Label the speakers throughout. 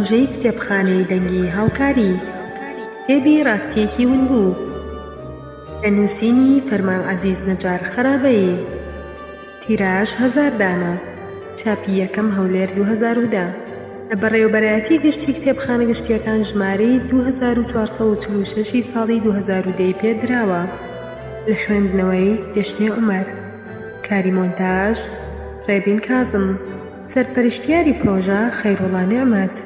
Speaker 1: پڕۆژەی کتێبخانەی دەنگی هاوکاری، کتێبی ڕاستییەکی ونبوو، لە نووسینی فەرمان عەزیز نەجار خەرابەیی، تیراژ هەزار دانە، چاپی یەکەم هەولێر 2010، لە بەڕێوەبەرایەتی گشتی کتێبخانە گشتییەکان ژمارەی 2446 ی ساڵی 2010 ی پێ دراوە. لە خوێندنەوەی، دێشنێ عومەر. کاری مۆنتاژ، ڕێبین کازم. سەرپەرشتیاری پڕۆژە، خەیروڵا نیعمەت.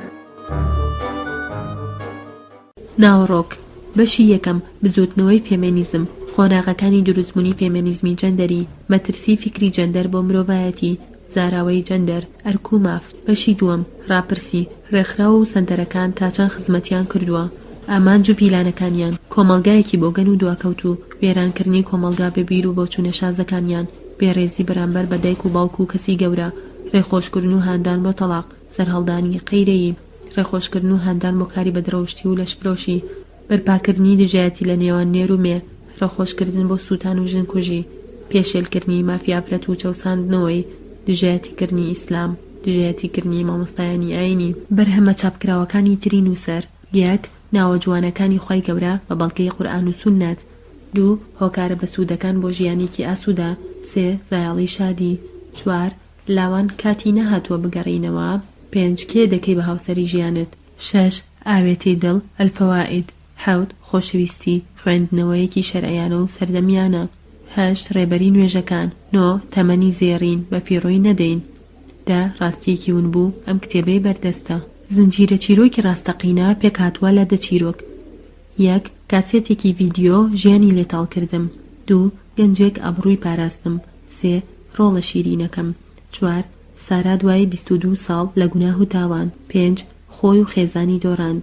Speaker 2: ناوەڕۆک، بەشی یەکەم، بزووتنەوەی فێمێنیزم، قۆناغەکانی دروستبوونی فێمێنیزمی جەندەری، مەترسی فیکری جەندەر بۆ مرۆڤایەتی، زاراوەی جەندەر، ئەرک و ماف. بەشی دووەم، ڕاپرسی، ڕێکخراو و سەنتەرەکان تا چەند خزمەتیان کردووە؟ ئامانج و پیلانەکانیان، کۆمەڵگایەکی بۆگەن و دواکەوتوو، وێرانکردنی کۆمەڵگا بە بیر و بۆچوونە شازەکانیان، بێڕێزی بەرامبەر بە دایک و باوک و کەسی گەورە، ڕێخۆشکردن و هاندان بۆ تەڵاق، سەرهەڵدانی قەیرەیی، ڕێخۆشکردن و هاندان بۆ کاری بەدڕەوشتی و لەشفرۆشی، بەرپاکردنی دژایەتی لە نێوان نێر و مێ، ڕێخۆشکردن بۆ سووتان و ژنکوژی، پێشێلکردنی مافی ئافرەت و چەوساندنەوەی، دژایەتیکردنی ئیسلام، دژایەتیکردنی مامۆستایانی ئایینی. بەرهەمە چاپکراوەکانی تری نووسەر، یەک، ناوە جوانەکانی خوای گەورە بە بەڵگەی قورئان و سوننەت. دوو، هۆکارە بەسوودەکان بۆ ژیانێکی ئاسوودە. سێ، زایەڵەی شادی. چوار، لاوان کاتی نەهاتووە بگەڕێینەوە. پێنج، کێ دەکەی بە هاوسەری ژیانت؟ شەش، ئاوێتەی دڵ، الفوائد. حەوت، خۆشەویستی، خوێندنەوەیەکی شەرعیانە و سەردەمیانە. هەشت، ڕێبەری نوێژەکان. نۆ، تەمەنی زێڕین، بەفیڕۆی نەدەین. دە، ڕاستییەکی ونبوو، ئەم کتێبەی بەردەستە. زنجیرە چیرۆکی ڕاستەقینە پێکهاتووە لە دە چیرۆک. یەک، کاسێتێکی ڤیدیۆ ژیانی لێ تاڵ کردم. دوو، گەنجێک ئابڕووی پاراستم. سێ، ڕۆڵە شیرینەکەم. چوار، سارا دوای 22 ساڵ لە گوناه و تاوان. پێنج، خۆی و خێزانی دۆڕاند.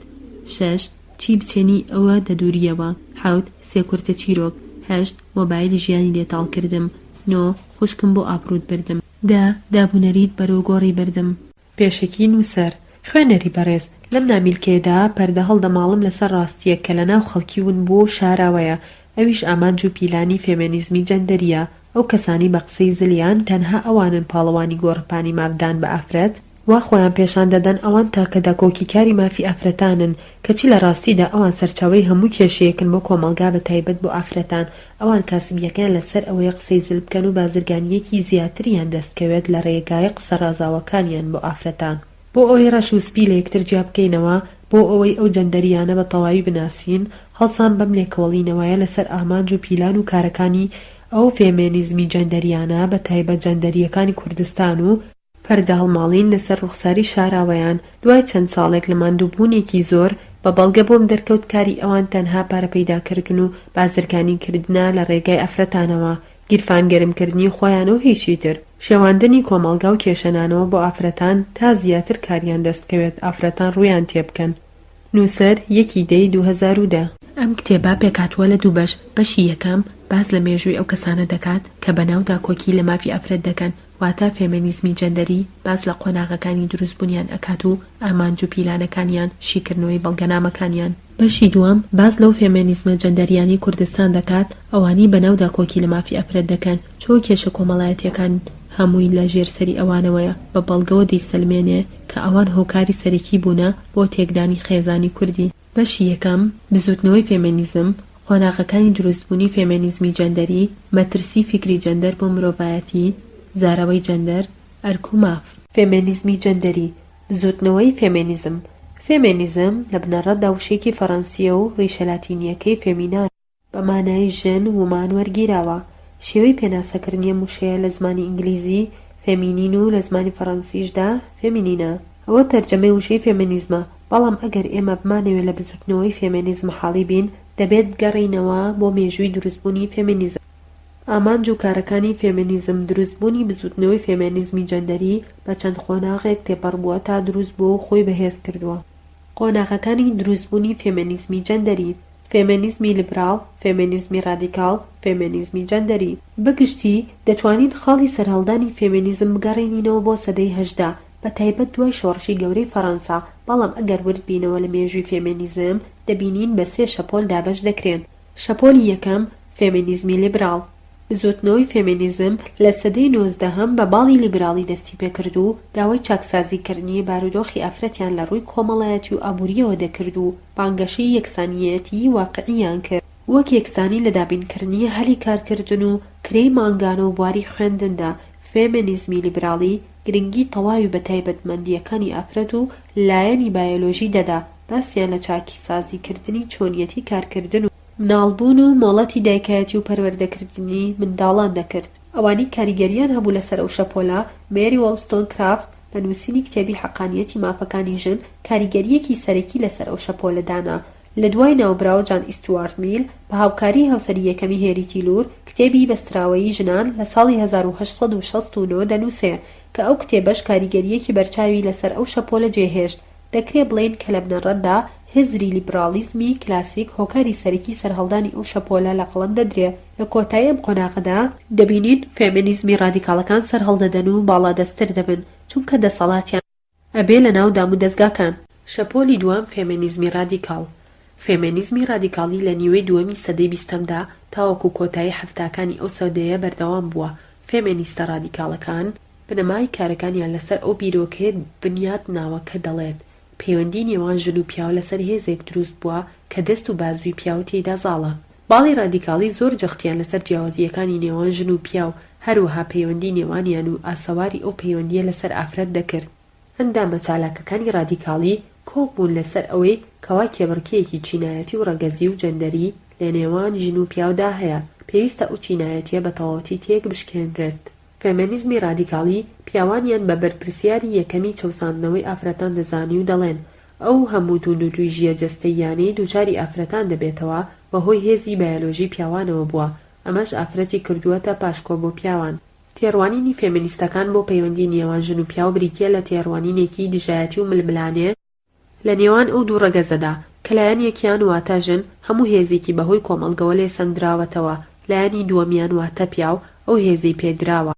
Speaker 2: شەش، چی بچێنی ئەوە دەدوورییەوە. حەوت، سێ کورتە چیرۆک. هەشت، مۆبایل ژیانی لێ تاڵ کردم. نۆ، خوشکم بۆ ئابڕووت بردم. دە، دابونەریت بەرەو گۆڕی بردم. پێشەکی نووسەر، خوێنەری بەڕێز، لەم نامیلکەیەدا پەردە هەڵدەماڵم لەسەر ڕاستییەک کە لەناو خەڵکی ون بووە و شاراوەیە، ئەویش ئامانج و پیلانی فێمێنیزمی جەندەرییە، ئەو کەسانەی بە قسەی زلیان تەنها ئەوانن پاڵەوانی گۆڕەپانی مافدان بە ئافرەت، وا خۆیان پێشان دەدەن ئەوان تاکە داکۆکیکاری مافی ئافرەتانن، کەچی لە ڕاستیدا ئەوان سەرچاوەی هەموو کێشەیەکن بۆ کۆمەڵگا بە تایبەت بۆ ئافرەتان، ئەوان کاسبییەکەیان لەسەر ئەوەیە قسەی زل بکەن و بازرگانییەکی زیاتریان دەست کەوێت لە ڕێگای قسە ڕازاوەکانیان بۆ ئافرەتان. بۆ ئەوەی ڕەش و سپی لە یەکتر جیا بکەینەوە، بۆ ئەوەی ئەو جەندەرییانە بە تەواوی بناسین، هەڵسان بەم لێکۆڵینەوەیە لەسەر ئامانج و پیلان و کارەکانی ئەو فێمێنیزمی جەندەرییانە بە تایبەت جەندەرییەکانی کوردستان و، پەردە هەڵماڵین لەسەر ڕوخساری شاراوەیان، دوای چەند ساڵێک لە ماندووبوونێکی زۆر، بە بەڵگە بۆم دەرکەوت کاری ئەوان تەنها پارە پەیداکردن و بازرگانی کردنە لە ڕێگای ئافرەتانەوە، گیرفان گەرمکردنی خۆیانە و هیچی تر. شێواندنی کۆمەڵگا و کێشەنانەوە بۆ ئافرەتان تا زیاتر کاریان دەست کەوێت ئافرەتان ڕوویان تێبکەن. نووسەر، یەکی دەی 2010. ئەم کتێبە پێکهاتووە لە دوو بەش، بەشی یەکەم، باس لە مێژووی ئەو کەسانە دەکات کە بەناو داکۆکی لە مافی ئافرەت دەکەن، واتە فێمێنیزمی جەندەری باس لە قۆناغەکانی دروستبوونیان ئەکات و ئامانج و پیلانەکانیان، شیکردنەوەی بەڵگەنامەکانیان. بەشی دووەم، باس لەو فێمێنیزمە جەندەریانەی کوردستان دەکات، ئەوانەی بەناو داکۆکی لە مافی ئافرەت دەکەن، چۆن کێشە کۆمەڵایەتیەکان هەمووی لە ژێر سەری ئەوانەوەیە، بە بەڵگەوە دەیسەلمێنێ کە ئەوان هۆکاری سەرەکی بوونە بۆ تێکدانی خێزانی کوردی. بەشی یەکەم، بزووتنەوەی فێمێنیزم، قۆناغەکانی دروستبوونی فێمێنیزمی جەندەری، مەترسی فیکری جەندەر بۆ مرۆڤایەتی، زاراوەی جەندەر، ئەرک و ماف.
Speaker 1: فێمێنیزمی جەندەری، بزووتنەوەی فێمێنیزم فێمێنیزم لە بنەڕەتدا وشەیەکی فەڕەنسییە و ڕیشە لاتینییەکەی فێمینا بە مانای ژن، woman، وەرگیراوە. شێوەی پێناسەکردنی ئەم وشەیە لە زمانی ئینگلیزی، feminine، و لە زمانی فەڕەنسیشدا، féminin، ە. ئەوە تەرجەمەی وشەی فێمێنیزمە، بەڵام ئەگەر ئێمە بمانەوێ لە بزووتنەوەی فێمێنیزم حاڵی بین، دەبێت بگەڕێینەوە بۆ مێژووی دروستبوونی فێمێنیزم. ئامانج و کارەکانی فێمێنیزم دروستبوونی بزووتنەوەی فێمێنیزمی جەندەری بە چەند قۆناغێک تێپەڕ بووە تا دروست بووە و خۆی بەهێز کردووە. قۆناغەکانی دروستبوونی فێمێنیزمی جەندەری. فێمێنیزمی لیبراڵ، فێمێنیزمی ڕادیکاڵ، فێمێنیزمی جەندەری. بە گشتی، دەتوانین خاڵی سەرهەڵدانی فێمێنیزم بگەڕێنینەوە بۆ سەدەی 18، بە تایبەت دوای شۆڕشی گەورەی فەڕەنسا، بەڵام ئەگەر ورد بینەوە لە مێژووی فێمێنیزم، دەبینین بە سێ شەپۆل دابەش دەکرێن. شەپۆلی یەکەم، فێمێنیزمی لیبراڵ. بزووتنەوەی فێمێنیزم لە سەدەی نۆزدەهەم بە باڵی لیبراڵی دەستی پێکرد و داوای چاکسازیکردنی بارودۆخی ئافرەتیان لە ڕووی کۆمەڵایەتی و ئابوورییەوە دەکرد و بانگەشەی یەکسانییەتیی واقیعییان کرد، وەک یەکسانی لە دابینکردنی هەلی کارکردن و کرێی مانگانە و بواری خوێندندا. فێمێنیزمی لیبراڵی گرنگی تەواوی بە تایبەتمەندییەکانی ئافرەت و لایەنی بایۆلۆژی دەدا، باسیان لە چاکسازیکردنی چۆنیەتی کارکردن و مناڵبوون و مۆڵەتی دایکایەتی و پەروەردەکردنی منداڵان دەکرد. ئەوانەی کاریگەرییان هەبوو لەسەر ئەو شەپۆلە، مێری وۆڵستۆنکرافت بە نووسینی کتێبی حەقانیەتی مافەکانی ژن کاریگەرییەکی سەرەکی لەسەر ئەو شەپۆلە دانا. لە دوای ناوبراو جان ئیستوارت میل بە هاوکاریی هاوسەری یەکەمی هێری تیلور کتێبی بەستراوەیی ژنان لە ساڵی 1869 دەنووسێ کە ئەو کتێبەش کاریگەرییەکی بەرچاوی لەسەر ئەو شەپۆلە جێهێشت دەکرێ بڵێین کە لە بنەڕەتدا هزری لیبڕاڵیزمی کلاسیک هۆکاری سەرەکی سەرهەڵدانی ئەو شەپۆلە لە قەڵەم دەدرێ. لە کۆتایی ئەم قۆناغەدا، دەبینین فێمێنیزمی ڕادیکاڵەکان سەرهەڵدەدەن و باڵادەستتر دەبن، چونکە دەسەڵاتیان ئەبێ لە ناو دامودەزگاکان. شەپۆلی دووەم فێمێنیزمی ڕادیکاڵ فێمێنیزمی ڕادیکاڵی لە نیوەی دووەمی سەدەی بیستەمدا تاوەکو کۆتایی حەفتاکانی ئەو سەدەیە بەردەوام بووە. فێمێنیستە ڕادیکاڵەکان، بنەمای کارەکانیان لەسەر ئەو بیرۆکەیە بنیات ناوە کە دەڵێت، پەیوەندی نێوان ژن و پیاو لەسەر هێزێک دروست بووە کە دەست و بازووی پیاو تێیدا زاڵە. باڵی ڕادیکاڵی زۆر جەختیان لەسەر جیاوازییەکانی نێوان ژن و پیاو، هەروەها پەیوەندی نێوانیان و ئاسەواری ئەو پەیوەندییە لەسەر ئافرەت دەکرد. ئەندامە چالاکەکانی ڕادیکاڵی کۆک بوون لەسەر ئەوەی کەوا کێبڕکێیەکی چینایەتی و ڕەگەزی و جەندەری لە نێوان ژن و پیاودا هەیە، پێویستە ئەو چینایەتییە بە تەواوەتی تێک بشکێنرێت. فێمێنیزمی ڕادیکاڵی پیاوانیان بە بەرپرسیاری یەکەمی چەوساندنەوەی ئافرەتان دەزانی و دەڵێن، ئەو هەموو توندوتیژییە جەستەییانەی دووچاری ئافرەتان دەبێتەوە بەهۆی هێزی بایۆلۆژی پیاوانەوە بووە، ئەمەش ئافرەتی کردووەتە پاشکۆ بۆ پیاوان. تێڕوانینی فێمێنیستەکان بۆ پەیوەندی نێوان ژن و پیاو بریتییە لە تێڕوانینێکی دژایەتی و ململانێ، لە نێوان ئەو دوو ڕەگەزەدا، کە لایەنێکیان واتە ژن هەموو هێزێکی بە هۆی کۆمەڵگەوە لێ سەندراوەتەوە، لایەنی دووەمیان واتە پیاو ئەو هێزەی پێ دراوە.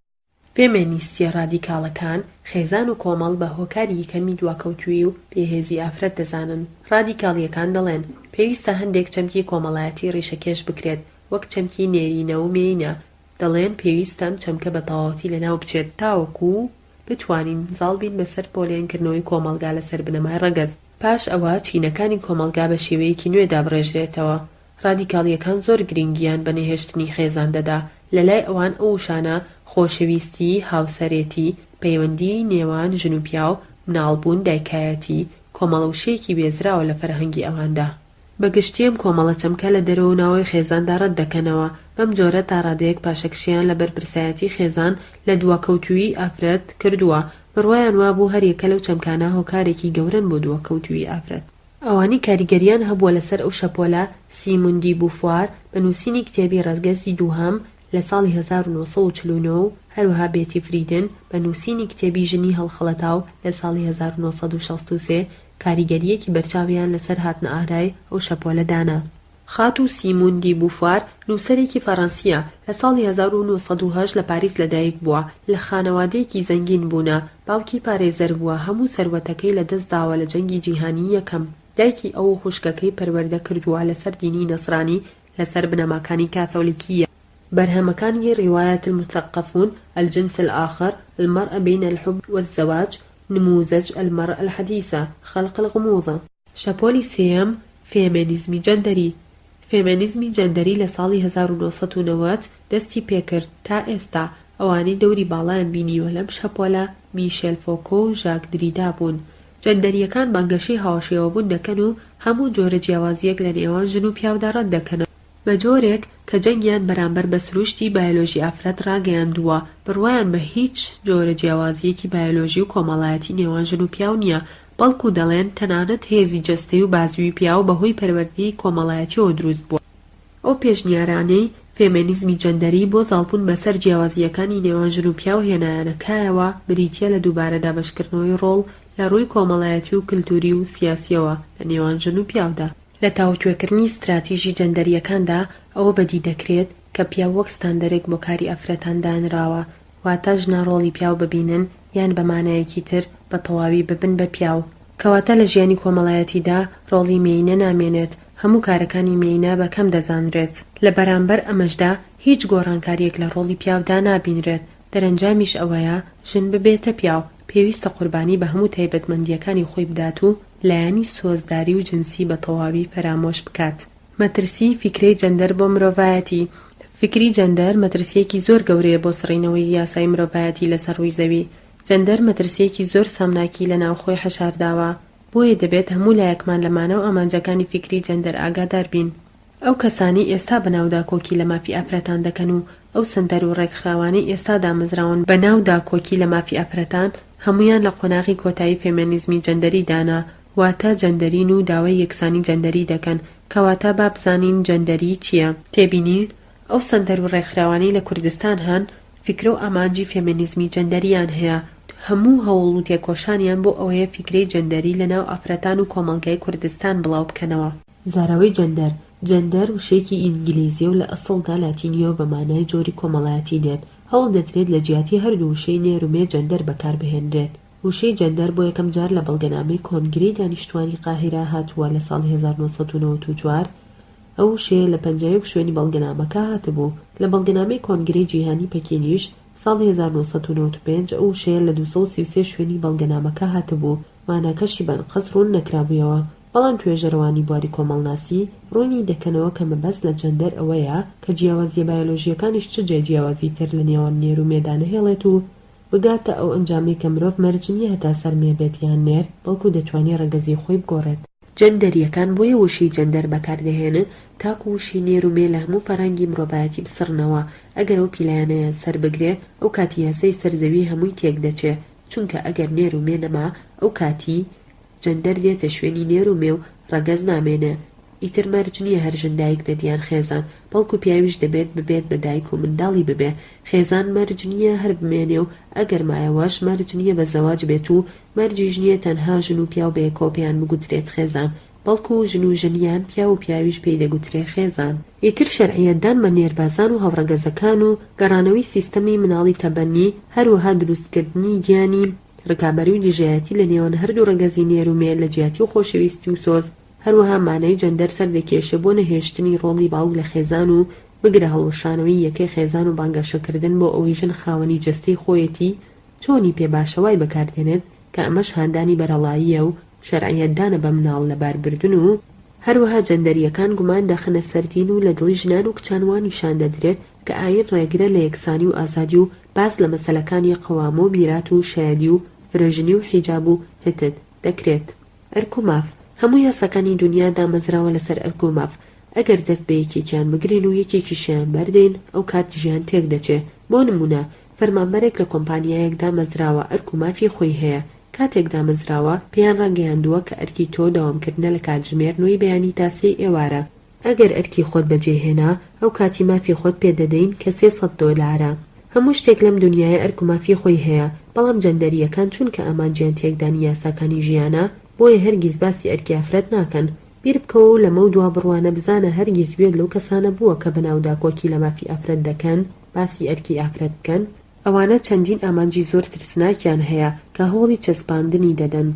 Speaker 1: فێمێنیستییە ڕادیکاڵەکان خێزان و کۆمەڵ بە هۆکاری یەکەمی دواکەوتوویی و بێهێزی ئافرەت دەزانن. ڕادیکاڵییەکان دەڵێن، پێویستە هەندێک چەمکی کۆمەڵایەتی ڕیشەکێش بکرێت، وەک چەمکی نێرینە و مێینە، دەڵێن پێویستە ئەم چەمکە بە تەواوەتی لەناو بچێت تاوەکو بتوانین زاڵ بین بەسەر پۆلێنکردنەوەی کۆمەڵگا لەسەر بنەمای ڕەگەز. پاش ئەوە چینەکانی کۆمەڵگا بە شێوەیەکی نوێ دابڕێژرێتەوە. ڕادیکاڵییەکان زۆر گرینگییان بە نەهێشتنی خێزان دەدا، لە لای ئەوان ئەو وشانە، خۆشەویستی، هاوسەرێتی، پەیوەندیی نێوان ژن و پیاو، مناڵبوون، دایکایەتی، کۆمەڵە وشەیەکی بێزراوە لە فەرهەنگی ئەواندا. بە گشتی ئەم کۆمەڵە چەمکە لە دەرەوە و ناوەوەی خێزاندا ڕەت دەکەنەوە، بەم جۆرە تا ڕادەیەک پاشەکشەیان لە بەرپرسایەتی خێزان لە دواکەوتوویی ئافرەت کردووە، بڕوایان وابوو هەریەکە لەو چەمکانە هۆکارێکی گەورەن بۆ دواکەوتوویی ئافرەت. ئەوانەی کاریگەرییان هەبووە لەسەر ئەو شەپۆلە، سیمون دی بوفوار بە نووسینی کتێبی ڕەگەزی دووهەم لە ساڵی 1949 و هەروەها بێتی فریدن بە نووسینی کتێبی ژنی هەڵخەڵەتاو لە ساڵی 1963 کاریگەرییەکی بەرچاویان لەسەر هاتنەئارای ئەو شەپۆلە دانا. خاتوو سیمون دی بوفوار نووسەرێکی فەڕەنسییە، لە ساڵی 1908 لە پاریس لەدایک بووە، لە خانەوادەیەکی زەنگین بوونە، باوکی پارێزەر بووە، هەموو سەروەتەکەی لەدەست داوە لە جەنگی جیهانیی یەکەم، دایکی ئەو و خوشکەکەی پەروەردە کردووە لەسەر دینی نەسرانی لەسەر بنەماکانی کاثۆلیکییە. بەرهەمەکانی روايات المثقفون، الجنس الآخر، المرأة بين الحب والزواج، نموذج المرأة الحديثة، خلق الغموض. شەپۆلی سێیەم، فێمێنیزمی جەندەری فێمێنیزمی جەندەری لە ساڵی 1990 دەستی پێکرد تا ئێستا، ئەوانەی دەوری باڵایان بینیوە لەم شەپۆلە میشێل فۆکۆ و ژاک دریدا بوون. جەندەرییەکان بانگەشەی هاوشێوەبوون دەکەن و هەموو جۆرە جیاوازییەک لە نێوان ژن و پیاودا ڕەت دەکەنەوە. بە جۆرێک کە جەنگیان بەرامبەر بە سروشتی بایۆلۆژی ئافرەت ڕاگەیاندووە، بڕوایان بە هیچ جۆرە جیاوازییەکی بایۆلۆژی و کۆمەڵایەتی نێوان ژن و پیاو نییە، بەڵکو دەڵێن تەنانەت هێزی جەستەی و بازووی پیاو بەهۆی پەروەردەی کۆمەڵایەتییەوە دروست بووە. ئەو پێشنیارانەی فێمێنیزمی جەندەری بۆ زاڵبوون بەسەر جیاوازییەکانی نێوان ژن و پیاو هێنایانە کایەوە بریتییە لە دووبارە دابەشکردنەوەی ڕۆڵ لە ڕووی کۆمەڵایەتی و کلتوری و سیاسییەوە لە نێوان ژن و پیاودا. لە تاوتوێکردنی ستراتیژی جەندەرییەکاندا ئەوە بەدی دەکرێت کە پیاو وەک ستاندەرێک بۆ کاری ئافرەتان دانراوە، واتە ژنان ڕۆڵی پیاو ببینن یان بە مانایەکی تر بە تەواوی ببن بە پیاو. کەواتە لە ژیانی کۆمەڵایەتیدا ڕۆڵی مێینە نامێنێت. هەموو کارەکانی مێینە بە کەم دەزانرێت. لە بەرامبەر ئەمەشدا هیچ گۆڕانکارییەک لە ڕۆڵی پیاودا نابینرێت، دەرەنجامیش ئەوەیە ژن ببێتە پیاو، پێویستە قوربانی بە هەموو تایبەتمەندییەکانی خۆی بدات و لایەنی سۆزداری و جنسی بە تەواوی فەرامۆش بکات. مەترسیی فیکرەی جەندەر بۆ مرۆڤایەتی فیکری جەندەر مەترسییەکی زۆر گەورەیە بۆ سڕینەوەی یاسای مرۆڤایەتی لەسەر ڕووی زەوی. جەندەر مەترسییەکی زۆر سامناکی لە ناوخۆی حەشارداوە. بۆیە دەبێت هەموو لایەکمان لە مانا و ئامانجەکانی فیکری جەندەر ئاگادار بین. ئەو کەسانەی ئێستا بە ناو داکۆکی لە مافی ئافرەتان دەکەن و ئەو سەنتەر و ڕێکخراوانەی ئێستا دامەزراون بە ناو داکۆکی لە مافی ئافرەتان، هەموویان لە قۆناغی کۆتایی فێمێنیزمی جەندەری دانە، واتە جەندەرین و داوای یەکسانی جەندەری دەکەن، کەواتە با بزانین جەندەری چییە؟ تێبینی، ئەو سەنتەر و ڕێکخراوانەی لە کوردستان هەن، فیکرە و ئامانجی فێمێنیزمی جەندەرییان هەیە، هەموو هەوڵ و تێکۆشانیان بۆ ئەوەیە فیکرەی جەندەری لە ناو ئافرەتان و کۆمەڵگای کوردستان بڵاو بکەنەوە. زاراوەی جەندەر، Gender، وشەیەکی ئینگلیزییە و لە ئەسڵدا لاتینییە و بە مانای جۆری کۆمەڵایەتی دێت. هەوڵ دەدرێت لە جیاتی هەردوو وشەی نێر و مێ جەندەر بەکار بهێنرێت. وشەی جەندەر بۆ یەکەم جار لە بەڵگەنامەی کۆنگرەی دانیشتووانی قاهیرە هاتووە لە ساڵی 1994. ئەو وشەیە لە 51 شوێنی بەڵگەنامەکە هاتبوو. لە بەڵگەنامەی کۆنگرەی جیهانی پەکینیش ساڵی 1995 ئەو وشەیە لە 233 شوێنی بەڵگەنامەکە هاتبوو، ماناکەشی بە ئەنقەست ڕوون نەکرابوویەوە. بەڵام توێژەرەوانی بواری کۆمەڵناسی ڕوونی دەکەنەوە کە مەبەست لە جەندەر ئەوەیە کە جیاوازییە بایۆلۆژییەکانیش چ جای جیاوازی تر لە نێوان نێر و مێدا نەهێڵێت و بگاتە ئەو ئەنجامەی کە مرۆڤ مەرج نییە هەتا سەر مێ بێت یان نێر، بەڵکو دەتوانێ ڕەگەزی خۆی بگۆڕێت. جەندەرییەکان بۆیە وشەی جەندەر بەکار دەهێنن تاکو وشەی نێر و مێ لە هەموو فەرهەنگی مرۆڤایەتی بسڕنەوە، ئەگەر ئەو پیلانەیان سەر بگرێ ئەو کاتی یاسای سەر زەوی هەمووی تێک دەچێ، چونکە ئەگەر نێر و مێ نەما ئەو کاتی جەندەر دێتە شوێنی نێر و مێ و ڕەگەز نامێنێ. ئیتر مەرج نییە هەر ژن دایک بێت یان خێزان، بەڵکو پیاویش دەبێت ببێت بە دایک و منداڵی ببێ. خێزان مەرج نییە هەر بمێنێ و ئەگەر مایەوەش مەرج نییە بە زەواج بێت و مەرجیش نییە تەنها ژن و پیاو بەیەکەوە پێیان بگوترێت خێزان، بەڵکو ژن و ژن یان پیاو و پیاویش پێی دەگوترێ خێزان. ئیتر شەرعیەتدان بە نێربازان و هاوڕەگەزەکان و گەڕانەوەی سیستەمی مناڵی تەبەنی، هەروەها دروستکردنی گیانی ڕکابەری و دژایەتی لە نێوان هەردوو ڕەگەزی نێر و مێ لە جیاتی خۆشەویستی و سۆز، هەروەها مانای جەندەر سەردەکێشێ بۆ نەهێشتنی ڕۆڵی باوک لە خێزان و بگرە هەڵوەشانەوەی یەکەی خێزان و بانگەشەکردن بۆ ئەوەی ژن خاوەنی جەستەی خۆیەتی چۆنی پێ باشە وای بەکاردێنێت کە ئەمەش هاندانی بەرەڵاییە و شەرعیەتدانە بە مناڵ لەباربردن و هەروەها جەندەرییەکان گومان دەخەنە سەر دین و لە دڵی ژنان و کچان وا نیشان دەدرێت کە ئایین ڕێگرە لە یەکسانی و ئازادی و باس لە مەسەلەکانی قەوامە و میرات و شایەدی و فرەژنی و حیجاب و هتد. دەکرێت. ئەرک و ماف، هەموو یاساکانی دونیا دامەزراوە لەسەر ئەرک و ماف، ئەگەر دەست بە یەکێکیان بگرین و یەکێکیشیان بەردەین ئەوکات ژیان تێک دەچێ، بۆ نموونە فەرمانبەرێک لە کۆمپانیایەک دامەزراوە ئەرک و مافی خۆی هەیە، کاتێک دامەزراوە پێیان ڕاگەیاندووە کە ئەرکی تۆ دەوامکردنە لە کاتژمێر نۆی بەیانی تا سێی ئێوارە، ئەگەر ئەرکی خۆت بەجێ هێنا ئەو کاتی مافی خۆت پێ دەدەین کە 300 دۆلارە. هەموو شتێک لەم دونیایە ئەرک و مافی خۆی هەیە، بەڵام جەندەرییەکان چونکە ئامانجیان تێکدانی یاساکانی ژیانە بۆیە هەرگیز باسی ئەرکی ئافرەت ناکەن. بیر بکەوە و لەمەو دوا بڕوانە بزانە هەرگیز گوێت لەو کەسانە بووە کە بەناو داکۆکی لە مافی ئافرەت دەکەن باسی ئەرکی ئافرەت بکەن؟ ئەوانە چەندین ئامانجی زۆر ترسناکیان هەیە کە هەوڵی چەسپاندنی دەدەن.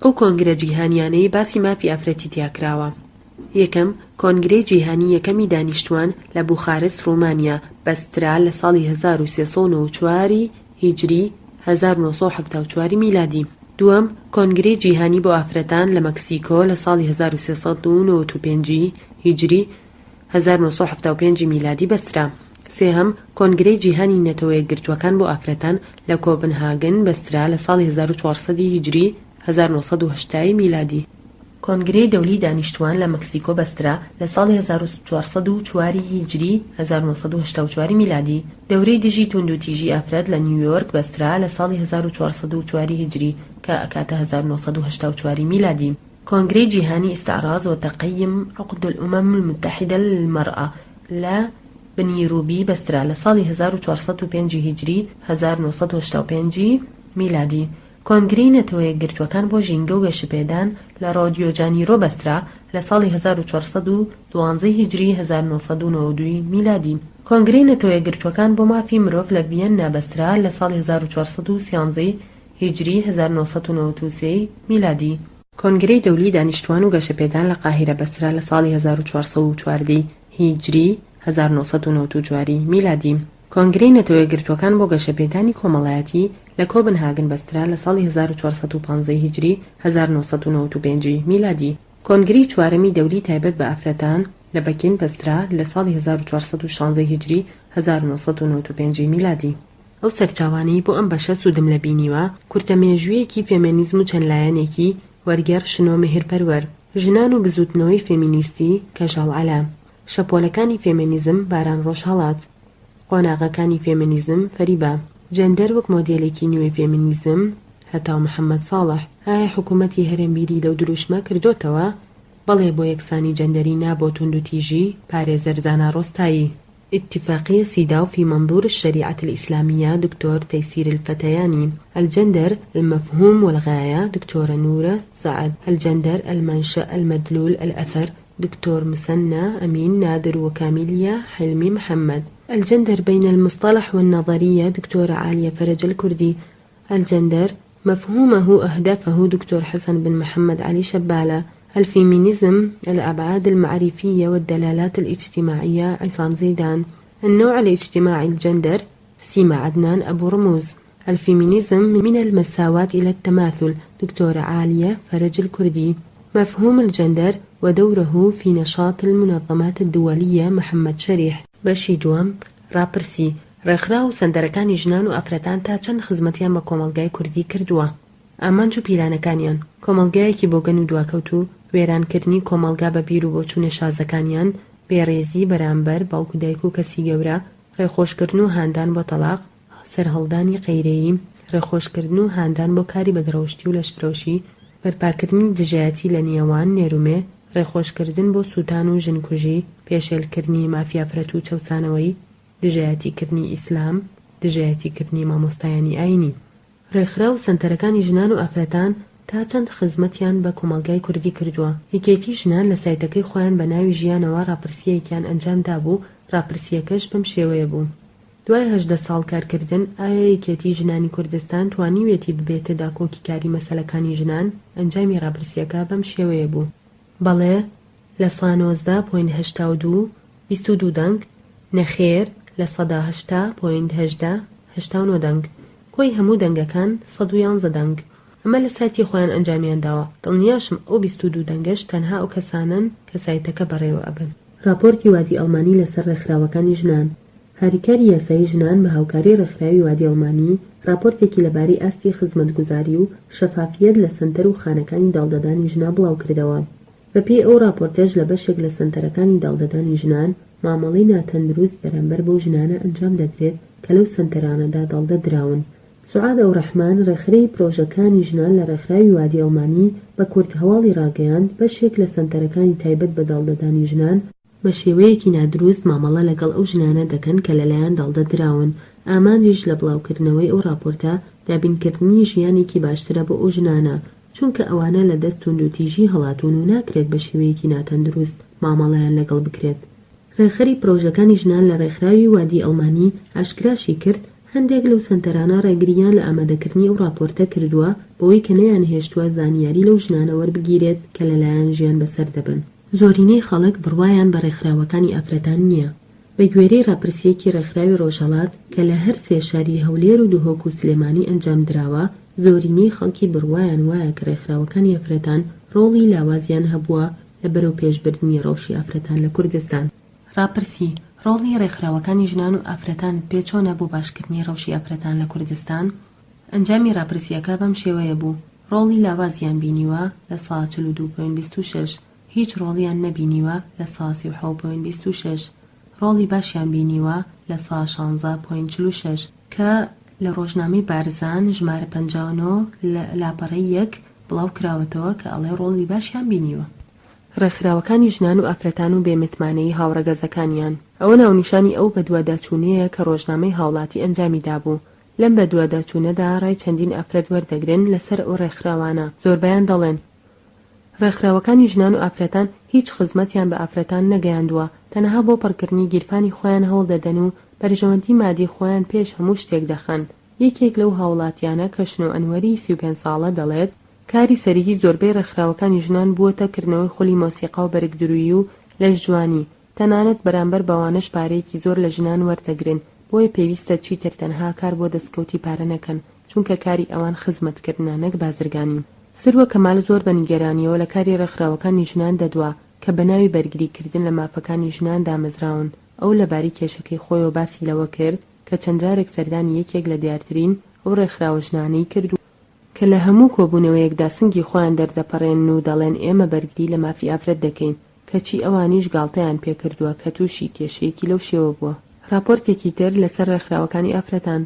Speaker 1: ئەو کۆنگرە جیهانیانەی باسی مافی ئافرەتی تیا کراوە. یەکەم، کۆنگرەی جیهانی یەکەمی دانیشتوان لە بوخارست ڕومانیا بەسترا لە ساڵی 1394 ی هیجری، 1974 میلادی. دووەم، کۆنگرەی جیهانی بۆ ئافرەتان لە مەکسیکۆ لە ساڵی 1395 ی هیجری، 1975 میلادی بەسترا. سێهەم، کۆنگرەی جیهانی نەتەوەیەکگرتووەکان بۆ ئافرەتان لە کۆپنهاگن بەسترا لە ساڵی 1400 ی هیجری، 1980 ی میلادی. کۆنگرەی دەولی دانیشتووان لە مەکسیکۆ بەسترا لە ساڵی 1404 ی هیجری، 1984 میلادی. دەورەی دژی توندوتیژی ئافرەت لە نیویۆرک بەسترا لە ساڵی 1404 ی هیجری کە ئەکاتە 1984 میلادی. کۆنگرەی جیهانی استعراض و تقیم عقد الامم المتحدە للمرأە لە بنیروبی بەسترا لە ساڵی 1405 هیجری، 1985 میلادی. کۆنگرەی نەتەوەیەکگرتووەکان بۆ ژینگە و گەشەپێدان لە ڕۆدیۆجانیرۆ بەسترا لە ساڵی 1412 هیجری، 1992 میلادی. کۆنگرەی نەتەوەیەکگرتووەکان بۆ مافی مرۆڤ لە ڤیەننا بەسترا لە ساڵی 1413 هیجری، 1993 میلادی.
Speaker 2: کۆنگرەی دەولی دانیشتوان و گەشەپێدان لە قاهیرە بەسترا لە ساڵی 1414 ی هیجری، 1994 ی میلادی. کۆنگرەی نەتەوەیەکگرتووەکان بۆ گەشەپێدانی کۆمەڵایەتی لە کۆبنهاگن بەسترا لە ساڵی 1415 ی هیجری، 1995 ی میلادی. کۆنگرەی چوارەمی دەولی تایبەت بە ئافرەتان لە پەکین بەسترا لە ساڵی 1416 ی هیجری، 1995 ی میلادی. ئەو سەرچاوانەی بۆ ئەم بەشە سوودم لە بینیوە، کورتە مێژوویەکی فێمێنیزم و چەند لایەنێکی، وەرگێڕ شنۆ مێهرپەروەر. ژنان و بزووتنەوەی فێمینیستی، کەژاڵ عەلا. شەپۆلەکانی فێمێنیزم، باران ڕۆژهەڵات. قۆناغەکانی فێمێنیزم، فەریبا. جێندەر وەک مۆدێلێکی نوێی فێمینیزم، هەتاو محەمەد ساڵح. ئایا حکوومەتی هەرێم بیری لەو دروشمە کردۆتەوە؟ بەڵێ بۆ یەکسانی جەندەری نا بۆ توندوتیژی، پارێزەر زانا ڕۆستایی. اتفاقیە سیداو فی منظور الشریعە الاسلامیە دکتۆر تەیسیر الفتیانی، الجندر، المفهوم والغایە دکتۆرە نورە سەعد، الجندر، المنشأ، المدلول، الاثر دکتۆر مسەننا ئەمین نادر و کامیلیا حیلمی محەمەد، الجندر بین المصطلح والنظریە دکتۆرە عالیە فەرەج الکوردی، الجندر، مفهومه اهدافه دکتۆر حەسەن بن محەمەد عەلی شەبالە، الفیمینیزم، الابعاد المعریفیە والدلالات الاجتماعیە عیسام زیدان، النوع الاجتماعی الجندر سیما عەدنان ئەبو ڕموز، الفیمینیزم، من المساواة الى التماثل دکتۆرە عالیە فەرەج الکوردی، مفهوم الجندر ودوره فی نشاط المنظمات الدولیە محەمەد شەریح. بەشی دووەم، ڕاپرسی، ڕێکخراو و سەنتەرەکانی ژنان و ئافرەتان تا چەند خزمەتیان بە کۆمەڵگای کوردی کردووە؟ ئامانج و پیلانەکانیان، کۆمەڵگایەکی بۆگەن و دواکەوتوو، وێرانکردنی کۆمەڵگا بە بیر و بۆچوونە شازەکانیان، بێڕێزی بەرامبەر باوک و دایک و کەسی گەورە، ڕێخۆشکردن و هاندان بۆ تەڵاق، سەرهەڵدانی قەیرەیی، ڕێخۆشکردن و هاندان بۆ کاری بەدڕەوشتی و لەشفرۆشی، بەرپاکردنی دژایەتی لە نێوان نێر و مێ، ڕێخۆشکردن بۆ سووتان و ژنکوژی، پێشێلکردنی مافی ئافرەت و چەوسانەوەی، دژایەتیکردنی ئیسلام، دژایەتیکردنی مامۆستایانی ئایینی. ڕێکخراو و سەنتەرەکانی ژنان و ئافرەتان تا چەند خزمەتیان بە کۆمەڵگای کوردی کردووە؟ یەکێتی ژنان لە سایتەکەی خۆیان بە ناوی ژیانەوە ڕاپرسییەکیان ئەنجام دابوو، ڕاپرسییەکەش بەم شێوەیە بوو، دوای 18 ساڵ کارکردن ئایا یەکێتی ژنانی کوردستان توانیویەتی ببێتە داکۆکیکاری مەسەلەکانی ژنان؟ ئەنجامی ڕاپرسییەکە بەم شێوەیە بوو، بەڵێ، 19 point 82، 22 دەنگ، نەخێر، 80 point 18، 89 دەنگ. کۆی هەموو دەنگەکان 111 دەنگ. ئەمە لە سایتی خۆیان ئەنجامیان داوە، دڵنیاشم ئەو 22 دەنگەش تەنها ئەو کەسانەن کە سایتەکە بەڕێوە ئەبەن. ڕاپۆرتی وادی ئەڵمانی لەسەر ڕێکخراوەکانی ژنان هاریکاری یاسایی ژنان بە هاوکاری ڕێکخراوی وادی ئەڵمانی ڕاپۆرتێکی لەبارەی ئاستی خزمەتگوزاری و شەفافیەت لە سەنتەر و خانەکانی داڵدەدانی ژنان بڵاوکردەوە. بەپێی ئەو ڕاپۆرتەش لە بەشێک لە سەنتەرەکانی داڵدەدانی ژنان مامەڵەی ناتەندروست بەرامبەر بەو ژنانە ئەنجام دەدرێت کە لەو سەنتەرانەدا داڵدە دراون. سوعاد ئەوڕەحمان، ڕێکخەری پرۆژەکانی ژنان لە ڕێکخراوی وادی ئەڵمانی بە کوردهەواڵی ڕاگەیاند، بەشێک لە سەنتەرەکانی تایبەت بە داڵدەدانی ژنان، بە شێوەیەکی نادروست مامەڵە لەگەڵ ئەو ژنانە دەکەن کە لەلایان داڵدە دراون، ئامانجیش لە بڵاوکردنەوەی ئەو ڕاپۆرتە، دابینکردنی ژیانێکی باشترە بۆ ئەو ژنانە، چونکە ئەوانە لە دەست توندوتیژی هەڵاتوون و ناکرێت بە شێوەیەکی ناتەندروست مامەڵەیان لەگەڵ بکرێت. ڕێکخەری پرۆژەکانی ژنان لە ڕێکخراوی وادی ئەڵمانی ئاشکراشی کرد، هەندێک لەو سەنتەرانە ڕێگرییان لە ئامادەکردنی ئەو ڕاپۆرتە کردووە بەوەی کە نەیانهێشتووە زانیاری لەو ژنانە وەربگیرێت کە لەلایان ژیان بەسەر دەبەن. زۆرینەی خەڵک بڕوایان بە ڕێکخراوەکانی ئافرەتان نییە. بە گوێرەی ڕاپرسییەکی ڕێکخراوی ڕۆژهەڵات کە لە هەر سێ شاری هەولێر و دهۆک و سلێمانی ئەنجام دراوە، زۆرینەی خەڵکی بڕوایان وایە کە ڕێکخراوەکانی ئافرەتان ڕۆڵی لاوازیان هەبووە لە بەرەوپێشبردنی ڕەوشی ئافرەتان لە کوردستان. ڕاپرسی، ڕۆڵی ڕێکخراوەکانی ژنان و ئافرەتانت پێ چۆنە بۆ باشکردنی ڕەوشی ئافرەتان لە کوردستان؟ ئەنجامی ڕاپرسییەکە بەم شێوەیە بوو، ڕۆڵی لاوازیان بینیوە، 42 point 26، هیچ ڕۆڵیان نەبینیوە، 37 point 26، ڕۆڵی باشیان بینیوە، 16 point 46. کە لە ڕۆژنامەی بارزان ژمارە 59 لە لاپەڕەی یەک بڵاو کراوەتەوە کە ئەڵێ ڕۆڵی باشیان بینیوە. ڕێکخراوەکانی ژنان و ئافرەتان و بێ متمانەیی هاوڕەگەزەکانیان. ئەوە ناونیشانی ئەو بەدواداچوونەیە کە ڕۆژنامەی هاوڵاتی ئەنجامی دابوو. لەم بەدواداچوونەدا ڕای چەندین ئافرەت وەردەگرن لەسەر ئەو ڕێکخراوانە، زۆربەیان دەڵێن، ڕێکخراوەکانی ژنان و ئافرەتان هیچ خزمەتیان بە ئافرەتان نەگەیاندووە، تەنها بۆ پڕکردنی گیرفانی خۆیان هەوڵدەدەن و بەرژەوەندی مادی خۆیان پێش هەموو شتێک دەخەن. یەکێک لەو هاوڵاتیانە کە شنۆ ئەنوەری 35 ساڵە دەڵێت. کاری سەرەکی زۆربەی ڕێکخراوەکانی ژنان بووەتە کردنەوەی خولی مۆسیقا و بەرگدروویی و لەشجوانی، تەنانەت بەرامبەر بەوانەش پارەیەکی زۆر لە ژنان وەردەگرن، بۆیە پێویستە چیتر تەنها کار بۆ دەستکەوتی پارە نەکەن، چونکە کاری ئەوان خزمەتکردنە نەک بازرگانی. سروە کەمال زۆر بە نیگەرانییەوە لە کاری ڕێکخراوەکانی ژنان دەدوا کە بە ناوی بەرگریکردن لە مافەکانی ژنان دامەزراون، ئەو لەبارەی کێشەکەی خۆیەوە باسی لەوە کرد کە چەند جارێک سەردانی یەکێک لە دیارترین ئەو ڕێکخراوە ژنانەی کردووە، کە لە هەموو کۆبوونەوەیەکدا سنگی خۆیان دەردەپەڕێنن و دەڵێن ئێمە بەرگری لە مافی ئافرەت دەکەین، کەچی ئەوانیش گاڵتەیان پێکردووە کە تووشی کێشەیەکی لەو شێوە بووە. ڕاپۆرتێکی تر لەسەر ڕێکخراوەکانی ئافرەتان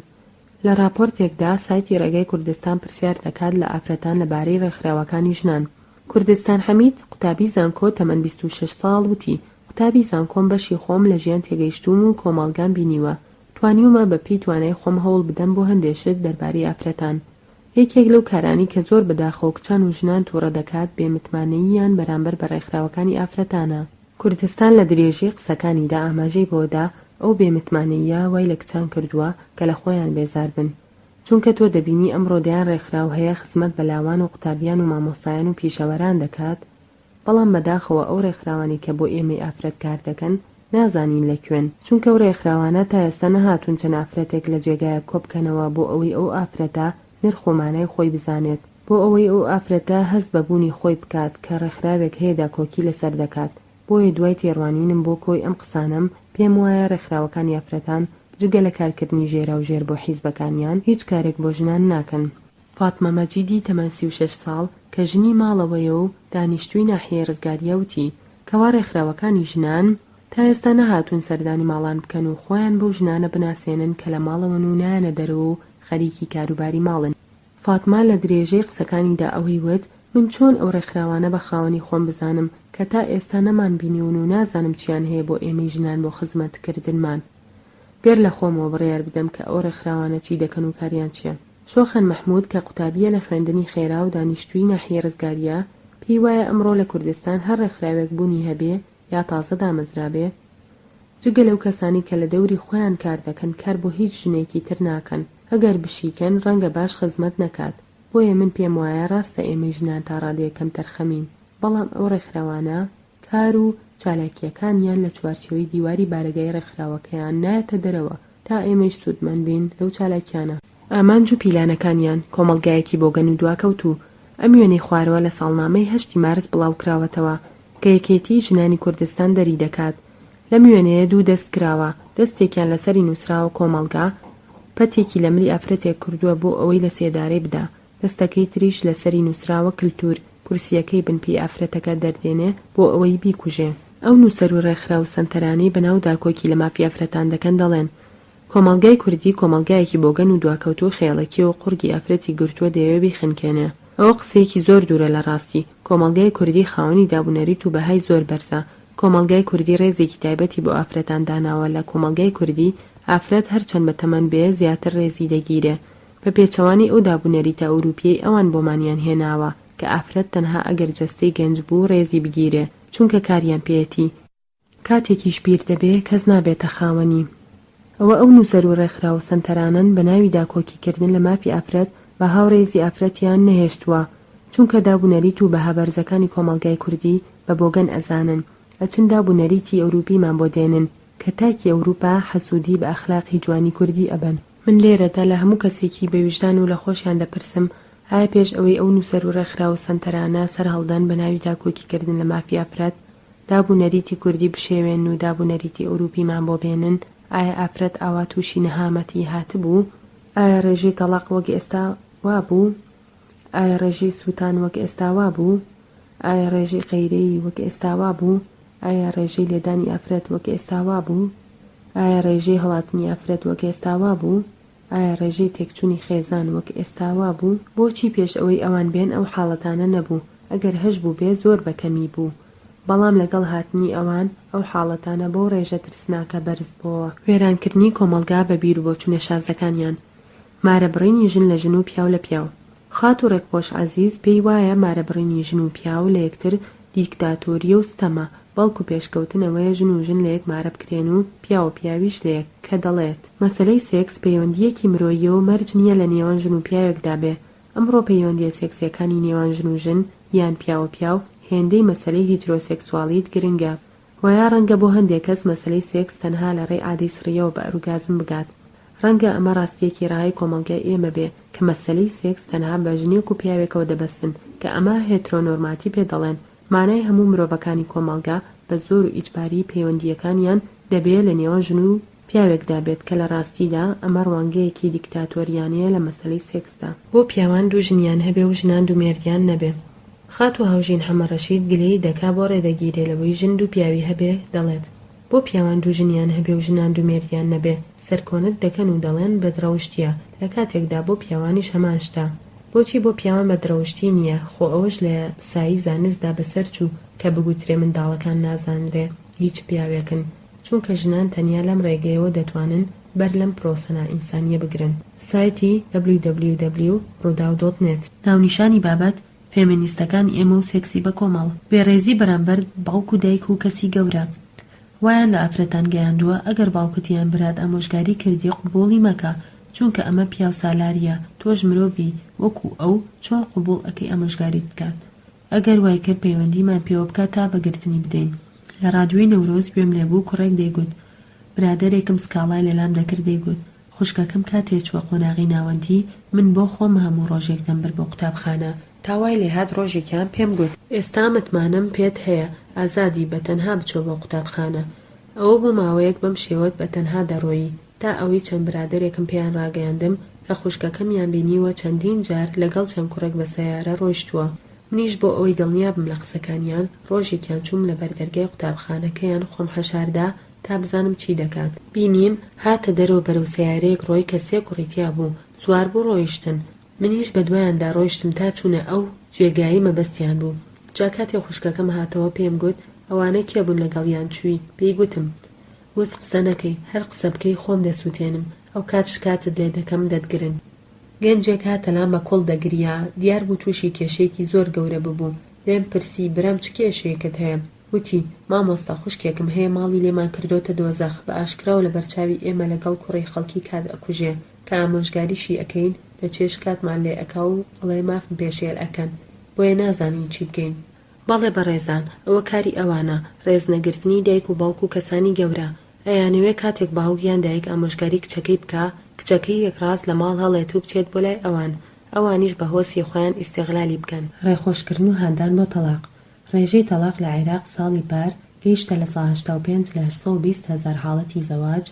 Speaker 2: لە ڕاپۆرتێکدا سایتی ڕێگای کوردستان پرسیار دەکات لە ئافرەتان لە بارەی ڕێکخراوەکانی ژنان. کوردستان حەمید، قوتابی زانکۆ تەمەن 26 ساڵ وتی، قوتابی زانکۆم بەشی خۆم لە ژیان تێگەیشتووم و کۆمەڵگام بینیوە، توانیومە بە پێی توانای خۆم هەوڵ بدەم بۆ هەندێ شت دەربارەی ئافرەتان. یەکێک لەو کارانەی کە زۆر بەداخەوە کچان و ژنان توڕە دەکات بێ متمانەییان بەرامبەر بە ڕێکخراوەکانی ئافرەتانە. کوردستان لە درێژەی قسەکانیدا ئاماژەی بەوەدا ئەو بێ متمانەییە وای لە کچان کردووە کە لە خۆیان بێزار بن چونکە تۆ دەبینی ئەمڕۆ دەیان ڕێکخراو هەیە خزمەت بە لاوان و قوتابیان و مامۆستایان و پیشەوەران دەکات بەڵام بەداخەوە ئەو ڕێکخراوانەی کە بۆ ئێمەی ئافرەت کار دەکەن نازانین لە کوێن، چونکە ئەو ڕێکخراوانە تا ئێستا نەهاتوون چەند ئافرەتێک لە جێگایەک کۆبکەنەوە بۆ ئەوەی ئەو ئافرەتە نرخ و مانای خۆی بزانێت، بۆ ئەوەی ئەو ئافرەتە هەست بە بوونی خۆی بکات کە ڕێکخراوێک هەیە داکۆکی لەسەر دەکات، بۆیە دوای تێڕوانینم بۆ کۆی ئەم قسانەم پێم وایە ڕێکخراوەکانی ئافرەتان جگە لە کارکردنی ژێراوژێر بۆ حیزبەکانیان هیچ کارێک بۆ ژنان ناکەن. فاتمە مەجیدی تەمەن 36 ساڵ کە ژنی ماڵەوەیە و دانیشتووی ناحیەی ڕزگارییە وتی، کەوا ڕێکخراوەکانی ژنان تا ئێستا نەهاتوون سەردانی ماڵان بکەن و خۆیان بەو ژنانە بناسێنن کە لە ماڵەوەن و نایەنە دەرەوە و خەریکی کاروباری ماڵن. فاتمە لە درێژەی قسەکانیدا ئەوەی وت، من چۆن ئەو ڕێکخراوانە بە خاوەنی خۆم بزانم کە تا ئێستا نەمانبینیون و نازانم چیان هەیە بۆ ئێمەی ژنان بۆ خزمەتکردنمان. گەر لە خۆمەوە بڕیار بدەم کە ئەو ڕێکخراوانە چی دەکەن و کاریان چیە. شۆخان مەحمود کە قوتابییە لە خوێندنی خێرا و دانیشتووی ناحیەی ڕزگارییە، پێی وایە ئەمڕۆ لە کوردستان هەر ڕێکخراوێک بوونی هەبێ یا تازە دامەزرابێ، جگە لەو کەسانەی کە لە دەوری خۆیان کار دەکەن کار بۆ هیچ ژنێکی تر ناکەن، ئەگەر بشیکەن ڕەنگە باش خزمەت نەکات، بۆیە من پێم وایە ڕاستە ئێمەی ژنان تا ڕادەیەک کەمتەرخەمین، بەڵام ئەو ڕێکخراوانە کار و چالاکییەکانیان لە چوارچێوەی دیواری بارەگای ڕێکخراوەکەیان نایەتە دەرەوە تا ئێمەیش سوودمەند بین لەو چالاکیانە. ئامانج و پیلانەکانیان کۆمەڵگایەکی بۆگەن و دواکەوتوو. ئەم وێنەی خوارەوە لە ساڵنامەی هەشتی مارس بڵاوکراوەتەوە کە یەکێتیی ژنانی کوردستان دەری دەکات. لەم وێنەیە دوو دەست کراوە، دەستێکیان لەسەری نووسراوە کۆمەڵگا، پەتێکی لە ملی ئافرەتێک کردووە بۆ ئەوەی لە سێدارەی بدا، دەستەکەی تریش لەسەری نووسراوە کلتوور، کورسییەکەی بن پێی ئافرەتەکە دەردێنێ بۆ ئەوەی بیکوژێ. ئەو نووسەر و ڕێکخراو و سەنتەرانەی بەناو داکۆکی لە مافی ئافرەتان دەکەن دەڵێن، کۆمەڵگای کوردی کۆمەڵگایەکی بۆگەن و دواکەوتوو و خێڵەکیە و قوڕگی ئافرەتی گرتووە دەیەوێ بیخنکێنێ. ئەوە قسەیەکی زۆر دوورە لە ڕاستی. کۆمەڵگای کوردی خاوەنی دابونەریت و بەهای زۆر بەرزە. کۆمەڵگای کوردی ڕێزێکی تایبەتی بۆ ئافرەتان داناوە لە کۆمەڵگای کوردی ئافرەت هەرچەند بە تەمەن بێ زیاتر ڕێزی دەگیرێ. بە پێچەوانەی ئەو دابونەریتە ئەوروپیەی ئەوان بۆمانیان هێناوە کە ئافرەت تەنها ئەگەر جەستەی گەنج بوو ڕێزی بگیرێ چونکە کاریان پێیەتی، کاتێکیش پیر دەبێ کەس نابێتە خاوەنی. ئەوە ئەو نووسەر و ڕێکخراو و سەنتەرانەن بە ناوی داکۆکی کردن لە مافی ئافرەت بەها و ڕێزی ئافرەتیان نەهێشتووە چونکە داب و نەریت و بەها بەرزەکانی کۆمەڵگای کوردی بە بۆگەن ئەزانن ئەچن داب و نەریتی ئەوروپیمان بۆ دێنن کە تاکی ئەوروپا حەسوودی بە ئەخلاقی جوانی کوردی ئەبەن. من لێرەدا لە هەموو کەسێکی بە ویژدان و لە خۆشیان دەپرسم، ئایا پێش ئەوەی ئەو نووسەر و ڕێکخراو و سەنتەرانە سەرهەڵدەن بە ناوی داکۆکی کردن لە مافی ئافرەت، داب و نەریتی کوردی بشێوێنن و داب و نەریتی ئەوروپیمان بۆ بێنن، ئایا ئافرەت ئاوا تووشی نەهامەتی هاتبوو؟ ئایا ڕێژەی تەڵاق وەک ئێستا وابوو؟ ئایا ڕێژەی سووتان وەک ئێستا وابوو؟ ئایا ڕێژەی قەیرەیی وەک ئێستا وابوو؟ ئایا ڕێژەی لێدانی ئافرەت وەک ئێستا وابوو؟ ئایا ڕێژەی هەڵاتنی ئافرەت وەک ئێستا وابوو؟ ئایا ڕێژەی تێکچونی خێزان وەک ئێستا وابوو؟ بۆچی پێش ئەوەی ئەوان بێن ئەو حاڵەتانە نەبوو، ئەگەر هەشبووبێ زۆر بە کەمی بوو، بەڵام لەگەڵ هاتنی ئەوان ئەو حاڵەتانە بەو ڕێژە ترسناکە بەرز بۆوە. وێرانکردنی کۆمەڵگا بە بیروبۆچونە شازەکانیان، مارەبڕینی ژن لە ژن و پیاو لە پیاو. خاتوو ڕێکپۆش عەزیز پێی وایە مارەبڕینی ژن و پیاو لە یەکتر دیکتاتۆرییە و ستەمە، بەڵکو پێشکەوتن ئەوەیە ژن و ژن لە یەک مارە بکرێن و پیاو و پیاویش لە یەک، کە دەڵێت، مەسەلەی سێکس پەیوەندییەکی مرۆییە و مەرج نییە لە نێوان ژن و پیاوێکدا بێ.
Speaker 1: ئەمڕۆ پەیوەندییە سێکسییەکانی نێوان ژن و ژن یان پیاو و پیاو هێندەی مەسەلەی هیترۆسێکسواڵیت گرنگە. وەیا ڕەنگە بۆ هەندێ کەس مەسەلەی سێکس تەنها لە ڕێی عادەی سڕییەوە بە ئەروگازم بگات. ڕەنگە ئەمە ڕاستییەکی ڕەهای کۆمەڵگای ئێمە بێ کە مەسەلەی سێکس تەنها بە ژنێک و پیاوێکەوە دەبەستن کە ئەمە هێترۆنۆرماتی پێ دەڵێن مانای هەموو مرۆڤەکانی کۆمەڵگا بە زۆر و ئیجباری پەیوەندییەکانیان دەبێ لە نێوان ژن و پیاوێکدا بێت کە لە ڕاستیدا ئەمە ڕوانگەیەکی دیکتاتۆریانەیە لە مەسەلەی سێکسدا. بۆ پیاوان دوو ژنیان هەبێ و ژنان دوو مێردیان نەبێ. خاتوو هاوژین حەمەڕەشید گلەیی دەکا بۆ ڕێ دەگیرێ لەوەی ژن دوو پیاوی هەبێ دەڵێت، بۆ پیاوان دوو ژنیان هەبێ و ژنان دوو مێردیان نەبێ سەرکۆنەت دەکەن و دەڵێن بەدڕەوشتیە لە کاتێکدا بۆ پیاوانیش هەمان شتە. بۆچی بۆ پیاوان بەدڕەوشتی نیە خۆ ئەوەش لە سایی زانستدا بەسەر چوو کە بگوترێ منداڵەکان نازانرێ هی چ پیاوێکن چونکە ژنان تەنیا لەم ڕێگەیەوە دەتوانن بەر لەم پرۆسە نائینسانیە بگرن. سایتی، www ڕووداو dot net. ناونیشانی بابەت، فێمێنیستەکان ئێمە و سێکسی بەکۆمەڵ. بێڕێزی بەرامبەر باوک و دایک و کەسی گەورە. وایان لە ئافرەتان گەیاندووە ئەگەر باوکت یان برات ئامۆژگاری کردی قبوڵی مەکە چونکە ئەمە پیاوسالاریە تۆش مرۆڤی وەکو ئەو چۆن قبوڵ ئەکەی ئامۆژگاریت بکات ئەگەر وای کرد پەیوەندیمان پێوە بکە تا بە گرتنی بدەین. لە ڕادیۆی نەورۆز گوێم لێ بوو کوڕێک دەیگوت برادەرێکم سکاڵای لەلام دەکرد دەیگوت خوشکەکەم کاتێ چووە قۆناغی ناوەندی من بۆ خۆم هەموو ڕۆژێک دەمبرد بۆ قوتابخانە تا وای لێهات ڕۆژێکیان پێم گوت ئێستا متمانەم پێت هەیە ئازادی بە تەنها بچۆ بۆ قوتابخانە ئەوە بوو ماوەیەک بەم شێوەت بە تەنها دەڕۆیی تا ئەوەی چەند برادەرێکم پێیان ڕاگەیاندم کە خوشکەکەمیان بینیوە چەندین جار لەگەڵ چەند کوڕێک بە سەیارە ڕۆیشتووە منیش بۆ ئەوەی دڵنیابم لە قسەکانیان ڕۆژێکیان چووم لە بەردەرگای قوتابخانەکەیان خۆم حەشاردا تا بزانم چی دەکات. بینیم هاتە دەرەوە بەرەو سەیارەیەک ڕۆی کە سێ کوڕی تیا بوو سوار بوو ڕۆیشتن منیش بە دوایاندا ڕۆیشتم تا چوونە ئەو جێگایەی مەبەستیان بوو جا کاتێ خوشکەکەم هاتەوە پێم گوت ئەوانە کێ بوون لەگەڵیان چووی پێی گوتم وس قسە نەکەی هەر قسە بکەی خۆم دەسوتێنم ئەوکات شکاتت لێ دەکەم دەتگرن. گەنجێک هاتە لام بە کوڵ دەگریا دیار بوو تووشی کێشەیەکی زۆر گەورە ببوو لێم پرسی برام چ کێشەیەکت هەیە وتی، مامۆستا خوشکێکم هەیە ماڵی لێمان کردۆتە دۆزەخ، بە ئاشکرا و لەبەر چاوی ئێمە لەگەڵ کوڕی خەڵکی کات ئەکوژێ، کە ئامۆژگاریشی ئەکەین دەچێ شکاتمان لێ ئەکا و ئەڵێ مافم پێشێل ئەکەن، بۆیە نازانین چی بکەین. بەڵێ بەڕێزان، ئەوە کاری ئەوانە، ڕێز نەگرتنی دایک و باوک و کەسانی گەورە، ئەیانەوێ کاتێک باوک یان دایک ئامۆژگاری کچەکەی بکا، کچەکەی یەکڕاست لە ماڵ هەڵێت و بچێت بۆ لای ئەوان، ئەوانیش بە هۆسی خۆیان ئیستیغلالی بکەن. ڕێخۆشکردن و هاندان بۆ تەڵاق، ڕێژەی تەڵاق لە عێراق ساڵی پار گەیشتە 85% لە 820 هەزار حاڵەتی زەواج،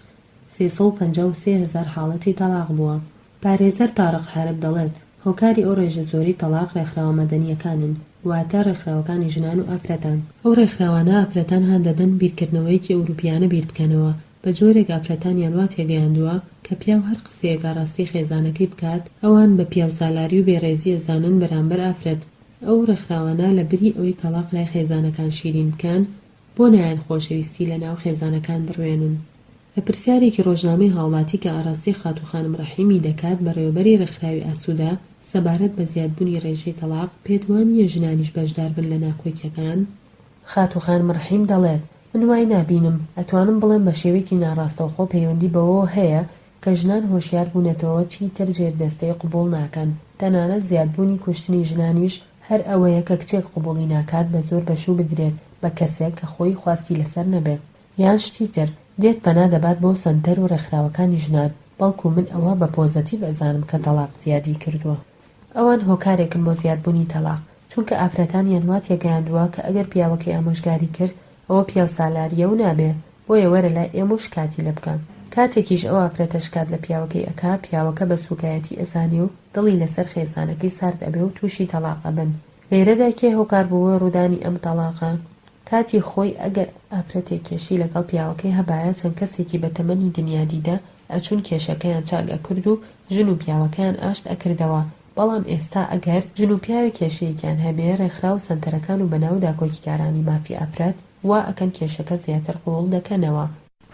Speaker 1: 353 هەزار حاڵەتی تەڵاق بووە. پارێزەر تارق حەرب دەڵێت، هۆکاری ئەو ڕێژە زۆرەی تەڵاق ڕێکخراوە مەدەنییەکانن، واتە ڕێکخراوەکانی ژنان و ئافرەتان. ئەو ڕێکخراوانە ئافرەتان هاندەدەن بیرکردنەوەیەکی ئەوروپییانە بیربکەنەوە، بە جۆرێک ئافرەتانیان وا تێگەیاندووە کە پیاو هەر قسەیەک ئاڕاستەی خێزانەکەی بکات، ئەوان بە پیاوسالاری و بێڕێزی ئەزانن بەرامبەر ئافرەت. ئەو ڕێکخراوانە لە بری ئەوەی تەڵاق لای خێزانەکان شیرین بکەن، بۆ نایەن خۆشەویستی لە ناو خێزانەکان بڕوێنن؟ لە پرسیارێکی ڕۆژنامەی هاوڵاتی کە ئاڕاستەی خاتوو خانم ڕەحیمی دەکات بەڕێوەبەری ڕێکخراوی ئاسوودە سەبارەت بە زیادبوونی ڕێژەی تەڵاق، پێت وا نییە ژنانیش بەشدار بن لە ناکۆکیەکان؟ خاتوو خانم ڕەحیم دەڵێت، من وای نابینم، ئەتوانم بڵێم بە شێوەیەکی ناڕاستەوخۆ پەیوەندی بەوەوە هەیە کە ژنان هۆشیار بوونەتەوە چیتر ژێردەستەیی قبوڵ ناکەن، تەنانەت زیادبوونی کوشتنی ژنانیش هەر ئەوەیە کە کچێک قبوڵی ناکات بە زۆر بە شوو بدرێت بە کەسێک کە خۆی خواستی لەسەر نەبێ یان شتی تر، دێت پەنا دەبات بۆ سەنتەر و ڕێکخراوەکانی ژنان، بەڵکو من ئەوە بە پۆزەتیڤ ئەزانم کە تەڵاق زیادی کردووە. ئەوان هۆکارێکن بۆ زیادبوونی تەڵاق، چونکە ئافرەتانیان وا تێگەیاندووە کە ئەگەر پیاوەکەی ئامۆژگاری کرد ئەوە پیاوسالارییە و نابێ، بۆیە وەرە لای ئێمە و شکاتی لێ بکە. کاتێکیش ئەو ئافرەتە شکات لە پیاوەکەی ئەکا، پیاوەکە بە سووکایەتی ئەزانێ و دڵی لەسەر خێزانەکەی سارد ئەبێ و تووشی تەڵاق ئەبن. لێرەدا کێ هۆکار بوو بۆ ڕوودانی ئەم تەڵاقە؟ کاتی خۆی ئەگەر ئافرەتێک کێشەی لەگەڵ پیاوەکەی هەبایە چەند کەسێکی بە تەمەنی دنیادیدە ئەچوون کێشەکەیان چاک ئەکرد و ژن و پیاوەکەیان ئاشت ئەکردەوە، بەڵام ئێستا ئەگەر ژن و پیاوێک کێشەیەکیان هەبێ ڕێکخراو و سەنتەرەکان و بەناو داکۆکیکارانی مافی ئافرەت وا ئەکەن کێشەکە زیاتر قووڵ دەکەنەوە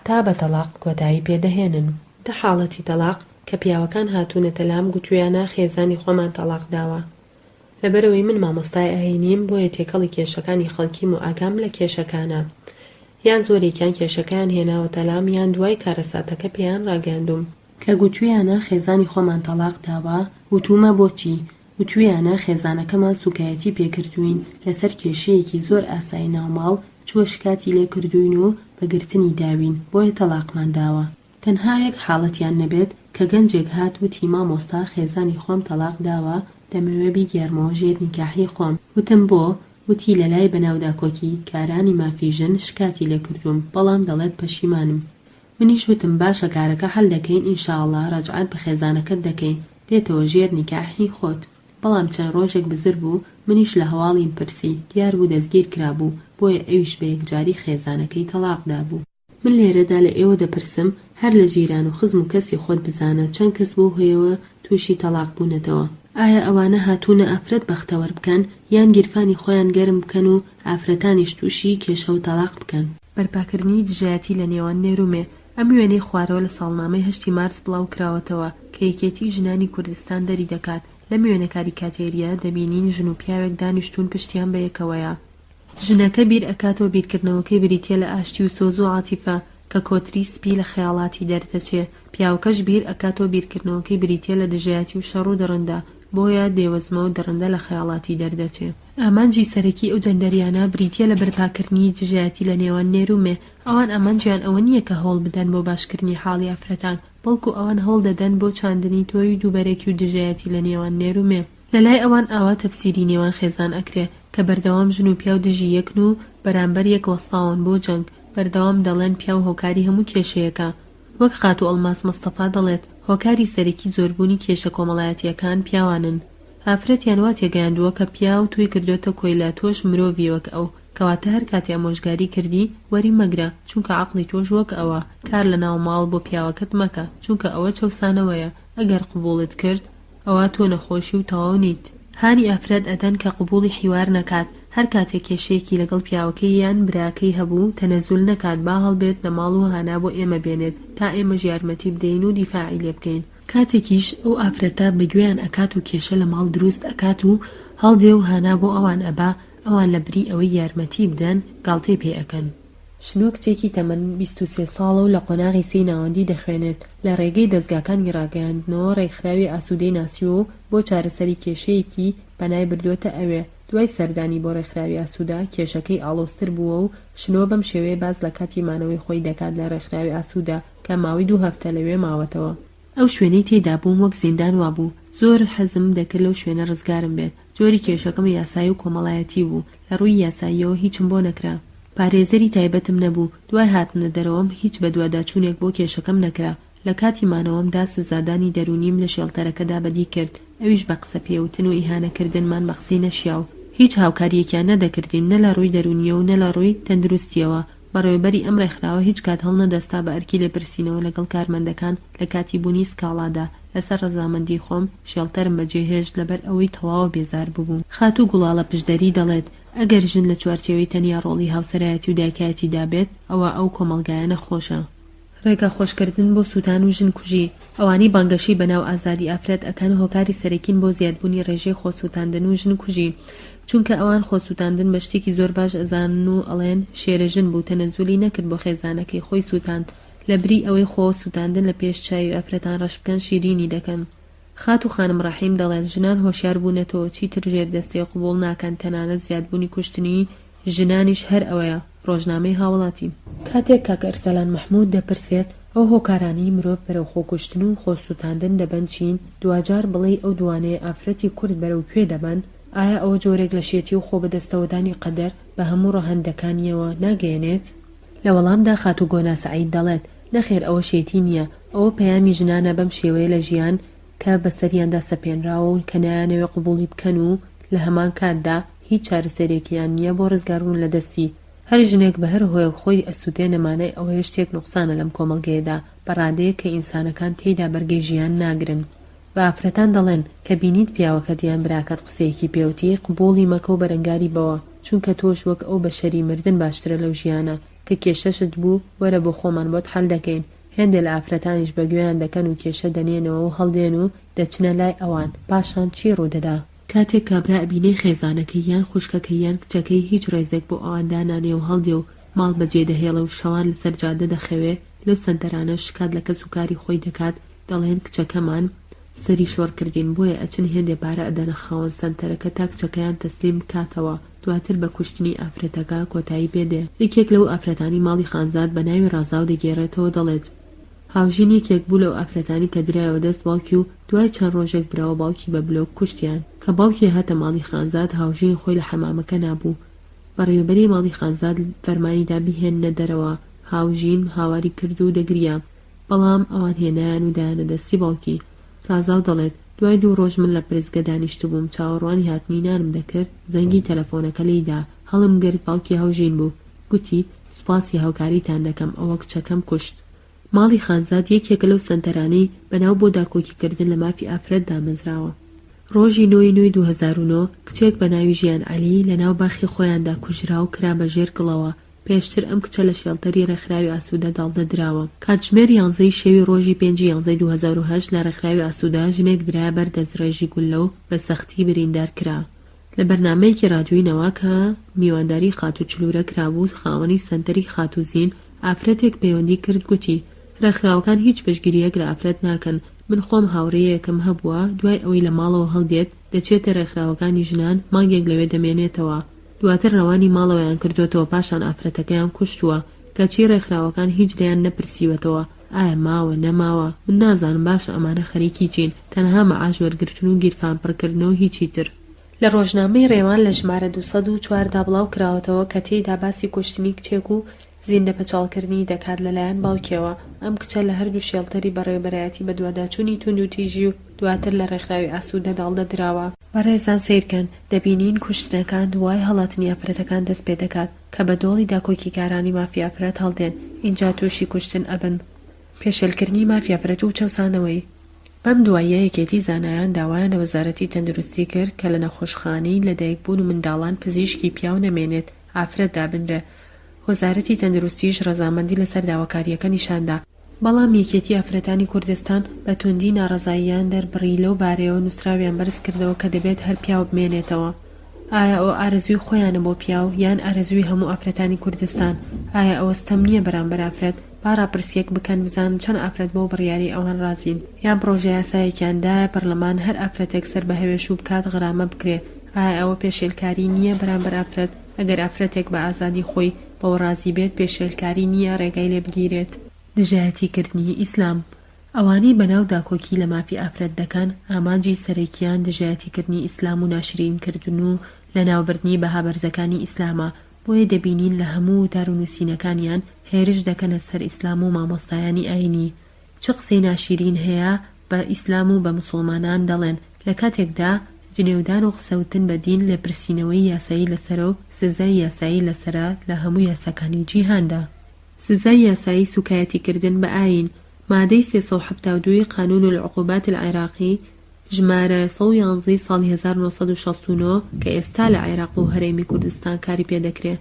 Speaker 1: تا بە تەڵاق کۆتایی پێ دەهێنن. دە حاڵەتی تەڵاق کە پیاوەکان هاتوونەتە لام گوتویانە خێزانی خۆمان تەڵاق داوە لەبەرئەوەی من مامۆستای ئایینیم بۆیە تێکەڵی کێشەکانی خەڵکیم و ئاگام لە کێشەکانە یان زۆرێکیان کێشەکەیان هێناوەتە لام یان دوای کارەساتەکە پێیان ڕاگەیاندووم. کە گوتویانە خێزانی خۆمان تەڵاق داوە، وتومە بۆچی؟ وتویانە خێزانەکەمان سوکایەتی پێکردوین لەسەر کێشەیەکی زۆر ئاسایی ناوماڵ چوە شکاتی لێکردوین و بە گرتنی داوین بۆیە تەڵاقمان داوە. تەنها یەک حاڵەتیان نەبێت کە گەنجێک هات وتی مامۆستا خێزانی خۆم تەڵاق داوە دەمەوێ بیگێڕمەوە ژێر نیکاحی خۆم وتم بۆ؟ وتی لەلای بەناو داکۆکی کارانی مافی ژن شکاتی لێکردوم بەڵام دەڵێت پەشیمانم منیش وتم باشە کارەکە حەل دەکەین ان شاءاللە ڕەجعەت بە خێزانەکەت دەکەین دێتەوە ژێر نیکاحی خۆت بەڵام چەند ڕۆژێک بزر بوو منیش لە هەواڵیم پرسی دیار بوو دەستگیر کرابوو بۆیە ئەویش بە یەکجاری خێزانەکەی تەڵاق دابوو. من لێرەدا لە ئێوە دەپرسم هەر لە جیران و خزم و کەسی خۆت بزانە چەند کەس بەو هۆیەوە تووشی تەڵاق بوونەتەوە؟ ئایا ئەوانە هاتوونە ئافرەت بەختەوەر بکەن یان گیرفانی خۆیان گەرم بکەن و ئافرەتانیش تووشی کێشە و تەڵاق بکەن؟ بەرپاکردنی دژایەتی لە نێوان نێر و مێ، ئەم وێنەی خوارەوە لە ساڵنامەی هەشتی مارس بڵاو کراوەتەوە کە یەکێتیی ژنانی کوردستان دەری دەکات، لەم وێنە کاریکاتێرییە دەبینین ژن و پیاوێک دانیشتوون پشتیان بە یەکەوەیە، ژنەکە بیر ئەکاتەوە بیرکردنەوەکەی بریتیە لە ئاشتی و سۆز و عاتیفە کە کۆتری سپی لە خەیاڵاتی دەردەچێ، پیاوەکەش بیر ئەکاتەوە بیرکردنەوەکەی بریتیە لە دژایەتی و شەڕ و دڕندە، بۆیە دێوەزمە و دڕندە لە خەیاڵاتی دەردەچێ. ئامانجی سەرەکی ئەو جەندەریانە بریتیە لە بەرپاکردنی دژایەتی لە نێوان نێر و مێ، ئەوان ئامانجیان ئەوە نیە کە هەوڵ بدەن بۆ باشکردنی حاڵی ئافرەتان، بەڵکو ئەوان هەوڵ دەدەن بۆ چاندنی تۆوی دووبەرەکی و دژایەتی لە نێوان نێر و مێ. لە لای ئەوان ئاوا تەفسیری نێوان خێزان ئەکرێ کە بەردەوام ژن و پیاو دژی یەکن و بەرامبەر یەک وەستاون بۆ جەنگ، بەردەوام دەڵێن پیاو هۆکاری هەموو کێشەیەکە. وەک خاتوو ئەڵماس مستەفا دەڵێت، هۆکاری سەرەکی زۆربوونی کێشە کۆمەڵایەتییەکان پیاوانن. ئافرەتیان وا تێگەیاندووە کە پیاو تۆی کردۆتە کۆیلە تۆش مرۆڤی وەک ئەو، کەواتە هەر کاتێ ئامۆژگاری کردی وەری مەگرە چونکە عەقڵی تۆش وەک ئەوە، کار لە ناو ماڵ بۆ پیاوەکەت مەکە چونکە ئەوە چەوسانەوەیە، ئەگەر قبوڵت کرد ئەوا تۆ نەخۆشی و تەواو نیت. هانی ئافرەت ئەدەن کە قبوڵی حیوار نەکات، هەر کاتێک کێشەیەکی لەگەڵ پیاوەکەی یان براکەی هەبوو تەنەزول نەکات با هەڵبێت لە ماڵ و هانا بۆ ئێمە بێنێت تا ئێمەش یارمەتی بدەین و دیفاعی لێ بکەین. کاتێکیش ئەو ئافرەتە بە گوێیان ئەکات و کێشە لە ماڵ دروست ئەکات و هەڵدێ و هانا بۆ ئەوان ئەبا، ئەوان لە بری ئەوەی یارمەتی بدەن گاڵتەی پێ ئەکەن. شنۆ کچێکی تەمەن 23 ساڵە و لە قۆناغی سێی ناوەندی دەخوێنێت، لە رێگەی دەزگاکانی راگەیاندنەوە رێکخراوی ئاسوودەی ناسیوە و بۆ چارەسەری کێشەیەکی پەنای بردووەتە ئەوێ، دوای سەردانی بۆ رێکخراوی ئاسوودە کێشەکەی ئاڵۆزتر بووە و شنۆ بەم شێوەیە باس لە کاتی مانەوەی خۆی دەکات لە رێکخراوی ئاسوودە کە ماوەی دوو هەفتە لەوێ ماوەتەوە. ئەو شوێنەی تێیدا بووم وەک زیندان وابوو، زۆر حەزم دەکرد لەو شوێنە ڕزگارم بێت، جۆری کێشەکەم یاسایی و کۆمەڵایەتی بوو، لە ڕووی یاساییەوە هیچم بۆ نەکرا. پارێزەری تایبەتم نەبوو، دوای هاتنە دەرەوەم هیچ بەدواداچوونێک بۆ کێشەکەم نەکرا، لە کاتی مانەوەمدا سزادانی دەروونیم لە شێڵتەرەکەدا بەدی کرد، ئەویش بە قسە پێوتن و ئیهانەکردنمان بە قسەی نەشیاو. هیچ هاوکارییەکیان نەدەکردین نە لە ڕووی دەروونییەوە و نە لە ڕووی تەندروستییەوە، بەڕێوەبەری ئەم ڕێکخراوە هیچ کات هەڵنەدەستا بە ئەرکی لێپرسینەوە لەگەڵ کارمەندەکان لە کاتی بوونی سکاڵادا، لەسەر ڕەزامەندی خۆم شێڵتەرم بەجێهێشت لەبەر ئەوەی تەواو بێزار ببووم. خاتوو گوڵاڵە پشدەری دەڵێت، ئەگەر ژن لە چوارچێوەی تەنیا ڕۆڵی هاوسەرایەتی و دایکایەتیدا بێت، ئەوا ئەو کۆمەڵگایە نەخۆشە. ڕێگا خۆشکردن بۆ سوتان و ژن کوژی، ئەوانەی بانگەشەی بەناو ئازادی ئافرەت ئەکەن هۆکاری سەرەکین بۆ زیادبوونی ڕێژەی خۆسوتاندن و ژن کوژی، چونکە ئەوان خۆسوتاندن بە شتێکی زۆر باش ئەزانن و ئەڵێن شێرە ژن بوو تەنەزولی نەکرد بۆ خێزانەکەی خۆی سوتاند لەبری ئەوەی خۆ سوتاندن لە پێش چاوی ئافرەتان ڕەش بکەن شیرینی دەکەن. خاتوو خانم ڕەحیم دەڵێت ژنان هۆشیار بوونەتەوە چیتر ژێردەستەی قبوڵ ناکەن تەنانەت زیادبوونی کوشتنی ژنانیش هەر ئەوەیە. ڕۆژنامەی هاوڵاتی. کاتێک کاک ئەرسەلان مەحمود دەپرسێت ئەو هۆکارانەی مرۆڤ بەرەو خۆکوشتن و خۆسوتاندن دەبەن چین، دواجار بڵێی ئەو دوانەیە ئافرەتی کورد بەرەو کوێ دەبەن؟ ئایا ئەوە جۆرێک لە شێتی و خۆبەدەستەوەدانی قەدەر بە هەموو ڕەهەندەکانییەوە ناگەیەنێت؟ لە وەڵامدا خاتوو گۆنا سەعید دەڵێت، نەخێر ئەوە شێتی نییە، ئەوە پەیامی ژنانە بەم شێوەیە لە ژیان کە بەسەریاندا سەپێنراوە و کە نایانەوێ قبوڵی بکەن و لە هەمان کاتدا هیچ چارەسەرێکیان نییە بۆ ڕزگاربوون لە دەستی. هەر ژنێک بە هەر هۆیەک خۆی ئەسوتێنێ مانای ئەوەیە شتێک نوقسانە لەم کۆمەڵگەیەدا بە ڕادەیەک کە ئینسانەکان تێیدا بەرگەی ژیان ناگرن. بە ئافرەتان دەڵێن، کە بینیت پیاوەکەت یان براکەت قسەیەکی پێوتی قبوڵی مەکە و بەرەنگاری بەوە، چونکە تۆش وەک ئەو بەشەری مردن باشترە لەو ژیانە، کە کێشەشت بوو وەرە بۆ خۆمان بۆت حەل دەکەین، هێندێ لە ئافرەتانیش بە گوێیان دەکەن و کێشە دەنێنەوە و هەڵدێن و دەچنە لای ئەوان، پاشان چی ڕوودەدا؟ کاتێک کابرا ئەبینێ خێزانەکەی یان خوشکەکەی یان کچەکەی هیچ ڕێزێک بۆ ئەوان دانانێ و هەڵدێ و ماڵ بەجێ دەهێڵێ و شەوان لەسەر جادە دەخەوێ لەو سەنتەرانەش شکات لە کەس و کاری خۆی دەکات دەڵێن کچەکەمان.
Speaker 2: سەری شۆڕ کردین بۆیە ئەچن هێندێ پارە ئەدەنە خاوەن سەنتەرەکە تا کچەکەیان تەسلیم بکاتەوە دواتر بە کوشتنی ئافرەتەکە کۆتایی پێ دێ. یەکێک لەو ئافرەتانی ماڵی خانزاد بە ناوی ڕازاو دەگێڕێتەوە دەڵێت، هاوژین یەکێک بوو لەو ئافرەتانی کە درایەوە دەست باوکی و دوای چەند ڕۆژێک براوە باوکی بە بلۆک کوشتیان. کە باوکی هاتە ماڵی خانزاد هاوژین خۆی لە حەمامەکە نابوو. بەڕێوەبەری ماڵی خانزاد فەرمانی دا بیهێننە دەرەوە، هاوژین هاواری کرد و دەگریا، بەڵام ئەوان هێنایان و دایانە دەستی باوکی. ڕازاو دەڵێت، دوای دوو ڕۆژ من لە پرسگە دانیشتبووم چاوەڕوانی هاتنی نانم دەکرد، زەنگی تەلەفۆنەکە لێی دا، هەڵم گرت باوکی هاوژین بوو، گوتی، سوپاسی هاوکاریتان دەکەم ئەوە کچەکەم کوشت. ماڵی خانزاد یەکێکە لەو سەنتەرانەی بەناو بۆ داکۆکیکردن لە مافی ئافرەت دامەزراوە. ڕۆژی نۆ ی نۆی 2009 کچێک بە ناوی ژیان عەلی لە ناو باخی خۆیاندا کوژرا و کرا بە ژێر گڵەوە، پێشتر ئەم کچە لە شێڵتەری ڕێکخراوی ئاسوودە داڵدە دراوە. کاتژمێر یانزەی شەوی ڕۆژی پێنجی یانزەی 2008 لە ڕێکخراوی ئاسوودە ژنێک درایە بەر دەستڕێژی گوللە و بە سەختی بریندار کرا. لە بەرنامەیەکی ڕادیۆی نەوا کە میوانداری خاتوو چلورە کرابوو خاوەنی سەنتەری خاتوو زین ئافرەتێک پەیوەندی کرد گوتی ڕێکخراوەکان هیچ پشتگیریەک لە ئافرەت ناکەن من خۆم هاوڕێیەکم هەبووە دوای ئەوەی لە ماڵەوە هەڵدێت دەچێتە ڕێکخراوەکانی ژنان مانگێک لەوێ دەمێنێتەوە دواتر ڕەوانی ماڵەوەیان کردۆتەوە پاشان ئافرەتەکەیان کوشتووە کەچی ڕێکخراوەکان هیچ لێیان نەپرسیوەتەوە ئایا ماوە نەماوە من نازانم باشە ئەمانە خەریکی چین تەنها مەعاش وەرگرتن و گیرفان پڕکردنەوە هیچی تر.
Speaker 1: لە ڕۆژنامەی ڕێوان لە ژمارە 204 دا بڵاو کراوەتەوە کە تێیدا باسی کوشتنی کچێک و زیندەپەچاڵکردنی دەکات لەلایەن باوکیەوە، ئەم کچە لە هەردوو شێڵتەری بەڕێوەبەرایەتی بەدواداچوونی توندوتیژی و دواتر لە ڕێکخراوی ئاسوودە داڵدە دراوە. بەڕێزان سەیرکەن دەبینین کوشتنەکان دوای هەڵاتنی ئافرەتەکان دەست پێدەکات کە بە دۆڵی داکۆکیکارانی مافی ئافرەت هەڵدێن ئینجا تووشی کوشتن ئەبن. پێشێلکردنی مافی ئافرەت و چەوسانەوەی. بەم دواییە یەکێتی زانایان داوایان لە وەزارەتی تەندروستی کرد کە لە نەخۆشخانەی لەدایکبوون و منداڵان پزیشکی پیاو نەمێنێت ئافرەت دابنرێ. وەزارەتی تەندروستیش ڕەزامەندی لەسەر داواکارییەکە نیشاندا، بەڵام یەکێتی ئافرەتانی کوردستان بە توندی ناڕەزاییان دەربڕی لەو بارەیەوە نوسراویان بەرزکردەوە کە دەبێت هەر پیاو بمێنێتەوە. ئایا ئەوە ئارەزووی خۆیانە بۆ پیاو یان ئارەزووی هەموو ئافرەتانی کوردستان؟ ئایا ئەوە ستەم نییە بەرامبەر ئافرەت؟ با ڕاپرسییەک بکەن بزانن چەند ئافرەت بەو بڕیارەی ئەوان ڕازین؟ یان پڕۆژەیاسایەکیان دایە پەرلەمان هەر ئافرەتێک سەر بە هەوێ شوو بکات غەرامە بکرێ، ئایا ئەوە پێشێلکاری نییە بەرامبەر ئافرەت؟ ئەگەر ئافرەتێک بە ئازادی خۆی بەوە ڕازی بێت پێشێلکاری نییە ڕێگای لێ بگیرێت؟
Speaker 2: دژایەتیکردنی ئیسلام، ئەوانەی بەناو داکۆکی لە مافی ئافرەت دەکەن، ئامانجی سەرەکیان دژایەتیکردنی ئیسلام و ناشرینکردن و لەناوبردنی بەها بەرزەکانی ئیسلامە، بۆیە دەبینین لە هەموو وتار و نووسینەکانیان هێرش دەکەنە سەر ئیسلام و مامۆستایانی ئایینی، چ قسەی ناشیرین هەیە بە ئیسلام و بە موسوڵمانان دەڵێن، لە کاتێکدا جنێودان و قسەوتن بە دین لێپرسینەوەی یاسایی لەسەرە و سزای یاسایی لەسەرە لە هەموو یاساکانی جیهاندا. سزای یاسایی سوکایەتیکردن بە ئایین، مادەی 372 ی قانون العقوبات العراقی، ژمارە 111 ی ساڵی 1969 کە ئێستا لە عێراق و هەرێمی کوردستان کاری پێدەکرێ،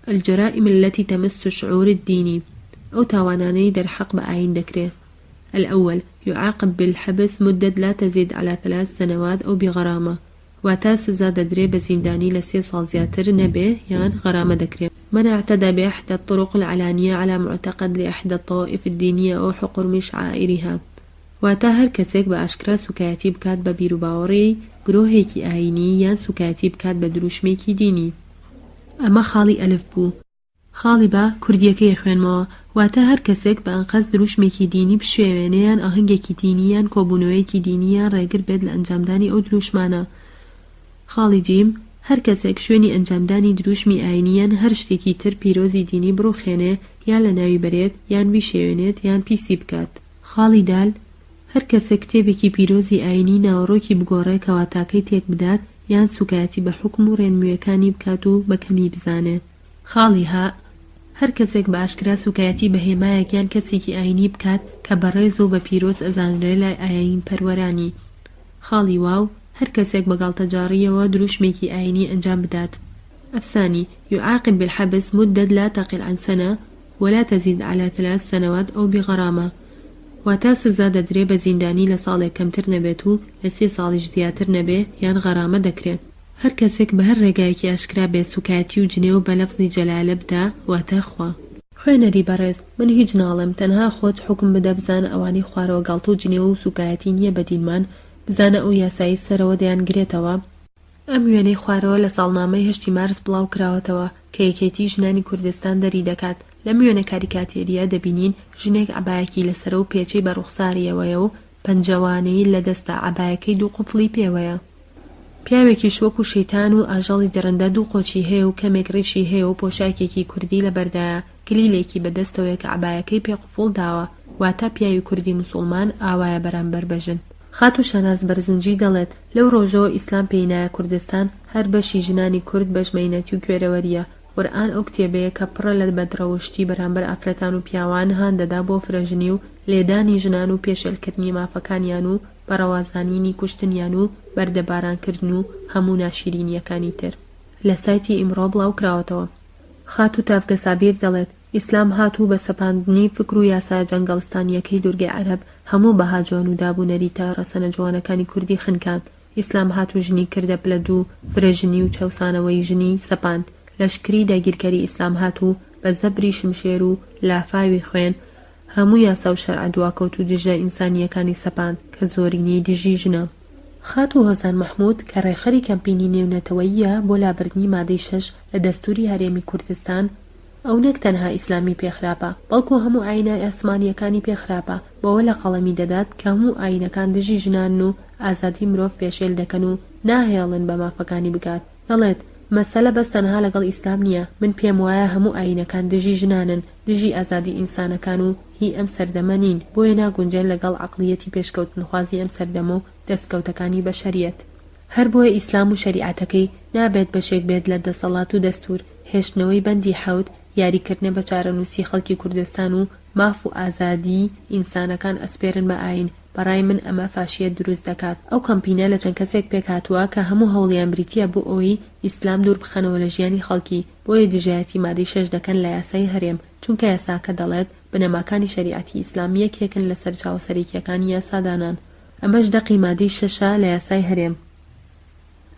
Speaker 2: الجرائم التي تمس الشعور الدینی، ئەو تاوانانەی دەرحەق بە ئایین دەکرێ، الاول، يعاقب بالحبس مدة لا تزيد على ثلاث سنوات او بغرامە، واتە سزا دەدرێ بە زیندانی لە سێ ساڵ زیاتر نەبێ یان غەرامە دەکرێ. من اعتدی باحدی الطرق العلانیە علی معتقد لاحدی الطوائف الدینیە او حقرم شعائرها، واتە هەر کەسێک بە ئاشکرا سوکایەتی بکات بە بیروباوەڕی گرۆهێکی ئایینی یان سوکایەتی بکات بە دروشمێکی دینی. ئەمە خاڵی ئەلف بوو. خاڵی با، کوردییەکەی ئەخوێنمەوە، واتە هەر کەسێک بە ئەنقەست دروشمێکی دینی بشێوێنێ یان ئاهەنگێکی دینی یان کۆبوونەوەیەکی دینی یان ڕێگر بێت لە ئەنجامدانی ئەو دروشمانە. خاڵی جیم، هەر کەسێک شوێنی ئەنجامدانی دروشمی ئایینی یان هەر شتێکی تر پیرۆزی دینی بڕوخێنێ یان لەناوی بەرێت یان بیشێوێنێت یان پیسی بکات. خاڵی دال، هەر کەسێک کتێبێکی پیرۆزی ئایینی ناوەڕۆکی بگۆڕێ کە واتاکەی تێک بدات یان سووکایەتی بە حوکم و ڕێنموویەکانی بکات و بە کەمی بزانێ. خاڵی هاء، هەر کەسێک بە ئاشکرا سووکایەتی بە هێمایەک یان کەسێکی ئایینی بکات کە بەڕێز و بە پیرۆز ئەزانرێ لای ئایین پەروەرانی. خاڵی واو، هەر کەسێک بە گاڵتەجاڕییەوە دروشمێکی ئایینی ئەنجام بدات. الثانی، یعاقب بالحبس مدە لا تقل عن سنە ولا تزید علی ثلاث سنوات او بغرامە، واتە سزا دەدرێ بە زیندانی لە ساڵێک کەمتر نەبێت و لە سێ ساڵیش زیاتر نەبێ یان غەرامە دەکرێ. هەر کەسێک بە هەر ڕێگایەکی ئاشکرا بێ سوکایەتی و جنێو بە لەفزی جەلالە بدا واتە خوا. خوێنەری بەڕێز، من هیچ ناڵێم، تەنها خۆت حوکم بدە بزانە ئەوانەی خوارەوە گاڵتە و جنێو و سوکایەتی نییە بە دینمان، بزانە ئەو یاسایەی سەرەوە دەیانگرێتەوە؟ ئەم وێنەی خوارەوە لە ساڵنامەی هەشتی مارس بڵاو کراوەتەوە کە یەکێتیی ژنانی کوردستان دەری دەکات، لەم وێنە کاریکاتێرییە دەبینین ژنێک عەبایەکی لەسەرە و پێچەی بە ڕوخساریەوەیە و پەنجەوانەی لە دەستە، عەبایەکەی دوو قوفڵی پێوەیە. پیاوێکیش وەکو شەیتان و ئاژەڵی دڕندە دوو قۆچی هەیە و کەمێک ڕیشی هەیە و پۆشاکێکی کوردی لەبەردایە، کلیلێکی بە دەستەوەیە کە عەبایەکەی پێ قوفڵ داوە، واتە پیاوی کوردی موسوڵمان ئاوایە بەرامبەر بە ژن. خاتوو شاناز بەرزنجی دەڵێت، لەو ڕۆژەوە ئیسلام پێی نایە کوردستان، هەر بەشی ژنانی کورد بەش مەینەتی و کوێرەوەرییە، قورئان ئەو کتێبەیە کە پڕە لە بەدڕەوشتی بەرامبەر ئافرەتان و پیاوان هان دەدا بۆ فرەژنی و لێدانی ژنان و پێشێلکردنی مافەکانیان و بە ڕەوازانینی کوشتنیان و بەردەبارانکردن و هەموو ناشیرینییەکانی تر. لە سایتی ئیمڕۆ بڵاوکراوەتەوە. خاتوو تاڤگە سابیر دەڵێت، ئیسلام هات و بە سەپاندنی فکر و یاسا جەنگەڵستانییەکەی دوورگەی عەرەب هەموو بەها جوان و داب و نەریتە ڕەسەنە جوانەکانی کوردی خنکاند. ئیسلام هات و ژنی کردە پلە دوو، فرە ژنی و چەوسانەوەی ژنی سەپاند. لەشکری داگیرکەری ئیسلام هات و بە زەبری شمشێر و لافاوی خوێن هەموو یاسا و شەرعە دواکەوتوو دژە ئینسانییەکانی سەپاند کە زۆرینەی دژی ژنە. خاتوو هۆزان مەحموود کە ڕێکخەری کەمپینی نێونەتەوەییە بۆ لابردنی مادەی شەش لە دەستووری هەرێمی کوردستان، ئەو نەک تەنها ئیسلامی پێ خراپە، بەڵکو هەموو ئایینە ئاسمانییەکانی پێ خراپە، بەوە لە قەڵەمی دەدات کە هەموو ئایینەکان دژی ژنانن و ئازادی مرۆڤ پێشێل دەکەن و ناهێڵن بە مافەکانی بگات. دەڵێت، مەسەلە بەس تەنها لەگەڵ ئیسلام نییە، من پێم وایە هەموو ئایینەکان دژی ژنانن، دژی ئازادی ئینسانەکان و هی ئەم سەردەمە نین، بۆیە ناگونجێن لەگەڵ عەقڵیەتی پێشکەوتنخوازی ئەم سەردەمە و دەستکەوتەکانی بەشەریەت. هەربۆیە ئیسلام و شەریعەتەکەی نابێت بەشێک بێت لە دەسەڵات و دەستور، هێشتنەوەی بەندی حەوت، یاریکردنە بە چارەنوسی خەڵکی کوردستان و ماف و ئازادیی ئینسانەکان ئەسپێرن بە ئایین، بەڕای من ئەمە فاشیەت دروست دەکات. ئەو کەمپینە لە چەند کەسێک پێکهاتووە کە هەموو هەوڵیان بریتییە بۆ ئەوەی ئیسلام دوور بخەنەوە لە ژیانی خەڵکی، بۆیە دژایەتی مادەی شەش دەکەن لە یاسای هەرێم، چونکە یاساکە دەڵێت بنەماکانی شەریعەتی ئیسلام یەکێکن لە سەرچاوە سەرەکییەکانی یاسادانان. ئەمەش دەقی مادەی شەشە لە یاسای هەرێم.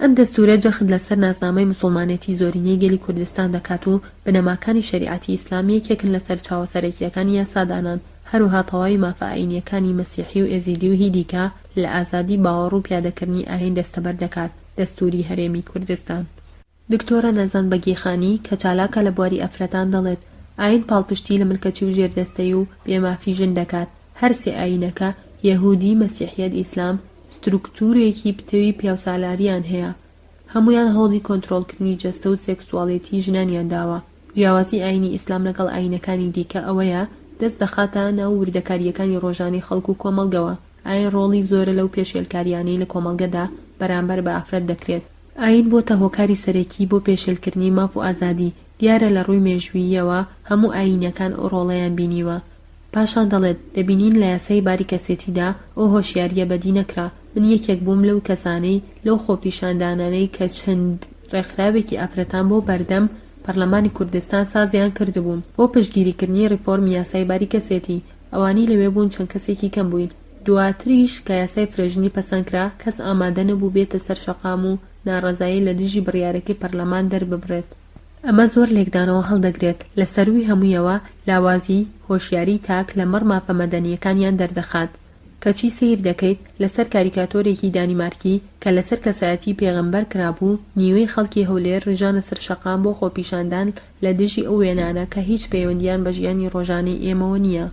Speaker 2: ئەم دەستوورە جەخت لەسەر ناسنامەی موسوڵمانێتی زۆرینەی گەلی کوردستان دەکات و بنەماکانی شەریعەتی ئیسلام یەکێکن لە سەرچاوە سەرەکییەکانی یاسادانان، هەروەها تەواوی مافە ئایینییەکانی مەسیحی و ئێزیدی و هی دیکە لە ئازادی باوەڕ و پیادەکردنی ئایین دەستەبەر دەکات، دەستووری هەرێمی کوردستان. دکتۆرە نەزان بەگیخانی کە چالاکە لە بواری ئافرەتان دەڵێت، ئایین پاڵپشتی لە ملکەچی و ژێردەستەیی و بێ مافی ژن دەکات، هەر سێ ئایینەکە، یەهودی، مەسیحیەت، ئیسلام، ستروکتورێکی پتەوی پیاوسالاریان هەیە، هەموویان هەوڵی کۆنترۆڵکردنی جەستە و سێکسواڵێتی ژنانیان داوە، جیاوازی ئایینی ئیسلام لەگەڵ ئایینەکانی دیکە ئەوەیە دەست دەخاتە ناو وردەکارییەکانی ڕۆژانەی خەڵک و کۆمەڵگەوە، ئایین ڕۆڵی زۆرە لەو پێشێلکارییانەی لە کۆمەڵگەدا بەرامبەر بە ئافرەت دەکرێت. ئایین بۆتە هۆکاری سەرەکی بۆ پێشێلکردنی ماف و ئازادی، دیارە لە ڕووی مێژووییەوە هەموو ئایینەکان ئەو ڕۆڵەیان بینیوە. پاشان دەڵێت، دەبینین لە یاسای باری کەسێتیدا ئەو هۆشیارییە بەدی نەکرا، من یەکێک بووم لەو کەسانەی لەو خۆپیشاندانانەی کە چەند ڕێکخراوێکی ئافرەتان بۆ بەردەم پەرلەمانی کوردستان سازیان کردبوو بۆ پشتگیریکردنی ڕیفۆرمی یاسای باری کەسێتی، ئەوانەی لەوێ بوون چەند کەسێکی کەم بووین. دواتریش کە یاسای فرەژنی پەسەند کرا، کەس ئامادە نەبوو بێتە سەر شەقام و ناڕەزایی لە دژی بڕیارەکەی پەرلەمان دەرببڕێت. ئەمە زۆر لێکدانەوە هەڵدەگرێت، لە سەرووی هەموویەوە لاوازیی هۆشیاریی تاک لەمەڕ مافە مەدەنییەکانیان دەردەخات. کەچی سەیر دەکەیت لەسەر کاریکاتۆرێکی دانیمارکی کە لەسەر کەسایەتیی پێغەمبەر کرابوو، نیوەی خەڵکی هەولێر ڕژانە سەر شەقام بۆ خۆپیشاندان لە دژی ئەو وێنانە کە هیچ پەیوەندییان بە ژیانی ڕۆژانەی ئێمەوە نییە.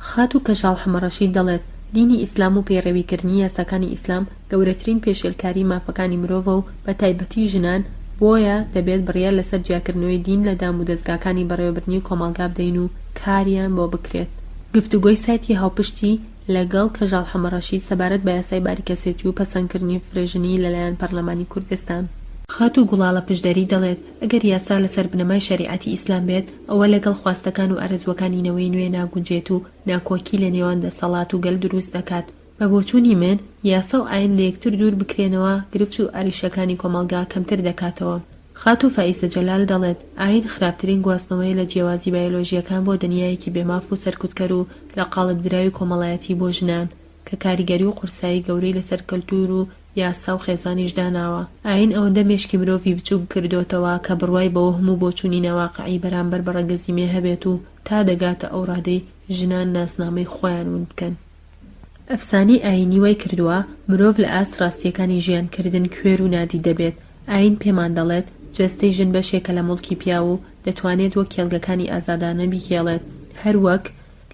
Speaker 2: خاتوو کەژاڵ حەمەڕەشید دەڵێت، دینی ئیسلام و پەیڕەویکردنی یاساکانی ئیسلام گەورەترین پێشێلکاری مافەکانی مرۆڤە و بە تایبەتی ژنان، بۆیە دەبێت بڕیار لەسەر جیاکردنەوەی دین لە دامودەزگاکانی بەڕێوەبردنی کۆمەڵگا بدەین و کاریان بۆ بکرێت. گفتوگۆی سایتی هاوپشتی لەگەڵ کەژاڵ حەمەڕەشید سەبارەت بە یاسای باری کەسێتی و پەسەندکردنی فرەژنی لەلایەن پەرلەمانی کوردستان. خاتوو گوڵاڵە پشدەری دەڵێت، ئەگەر یاسا لەسەر بنەمای شەریعەتی ئیسلام بێت، ئەوە لەگەڵ خواستەکان و ئارەزووەکانی نەوەی نوێ ناگونجێت و ناکۆکی لە نێوان دەسەڵات و گەل دروست دەکات. بە بۆچوونی من، یاسا و ئایین لە یەکتر دوور بکرێنەوە، گرفت و ئاریشەکانی کۆمەڵگا کەمتر دەکاتەوە. خاتوو فائیزە جەلال دەڵێت، ئایین خراپترین گواستنەوەیە لە جیاوازی بایۆلۆژییەکان بۆ دنیایەکی بێ ماف و سەرکوتکەر و لە قاڵبدراوی کۆمەڵایەتی بۆ ژنان، کە کاریگەری و قورسایی گەورەی لەسەر کەلتوور و. یاسا و خێزانیش داناوە. ئایین ئەوەندە مێشکی مرۆڤی بچووک کردۆتەوە کە بڕوای بە وەهم و بۆچوونی ناواقعی بەرامبەر بە ڕەگەزی مێ هەبێت و تا دەگاتە ئەو ڕادەی ژنان ناسنامەی خۆیان ون بکەن. ئەفسانەی ئایینی وای کردووە مرۆڤ لە ئاست ڕاستییەکانی ژیان کردن کوێر و نادیدە بێت. ئایین پێمان دەڵێت جەستەی ژن بەشێکە لە موڵکی پیاو و دەتوانێت وەک کێڵگەکانی ئازادانە بیکێڵێت هەر وەک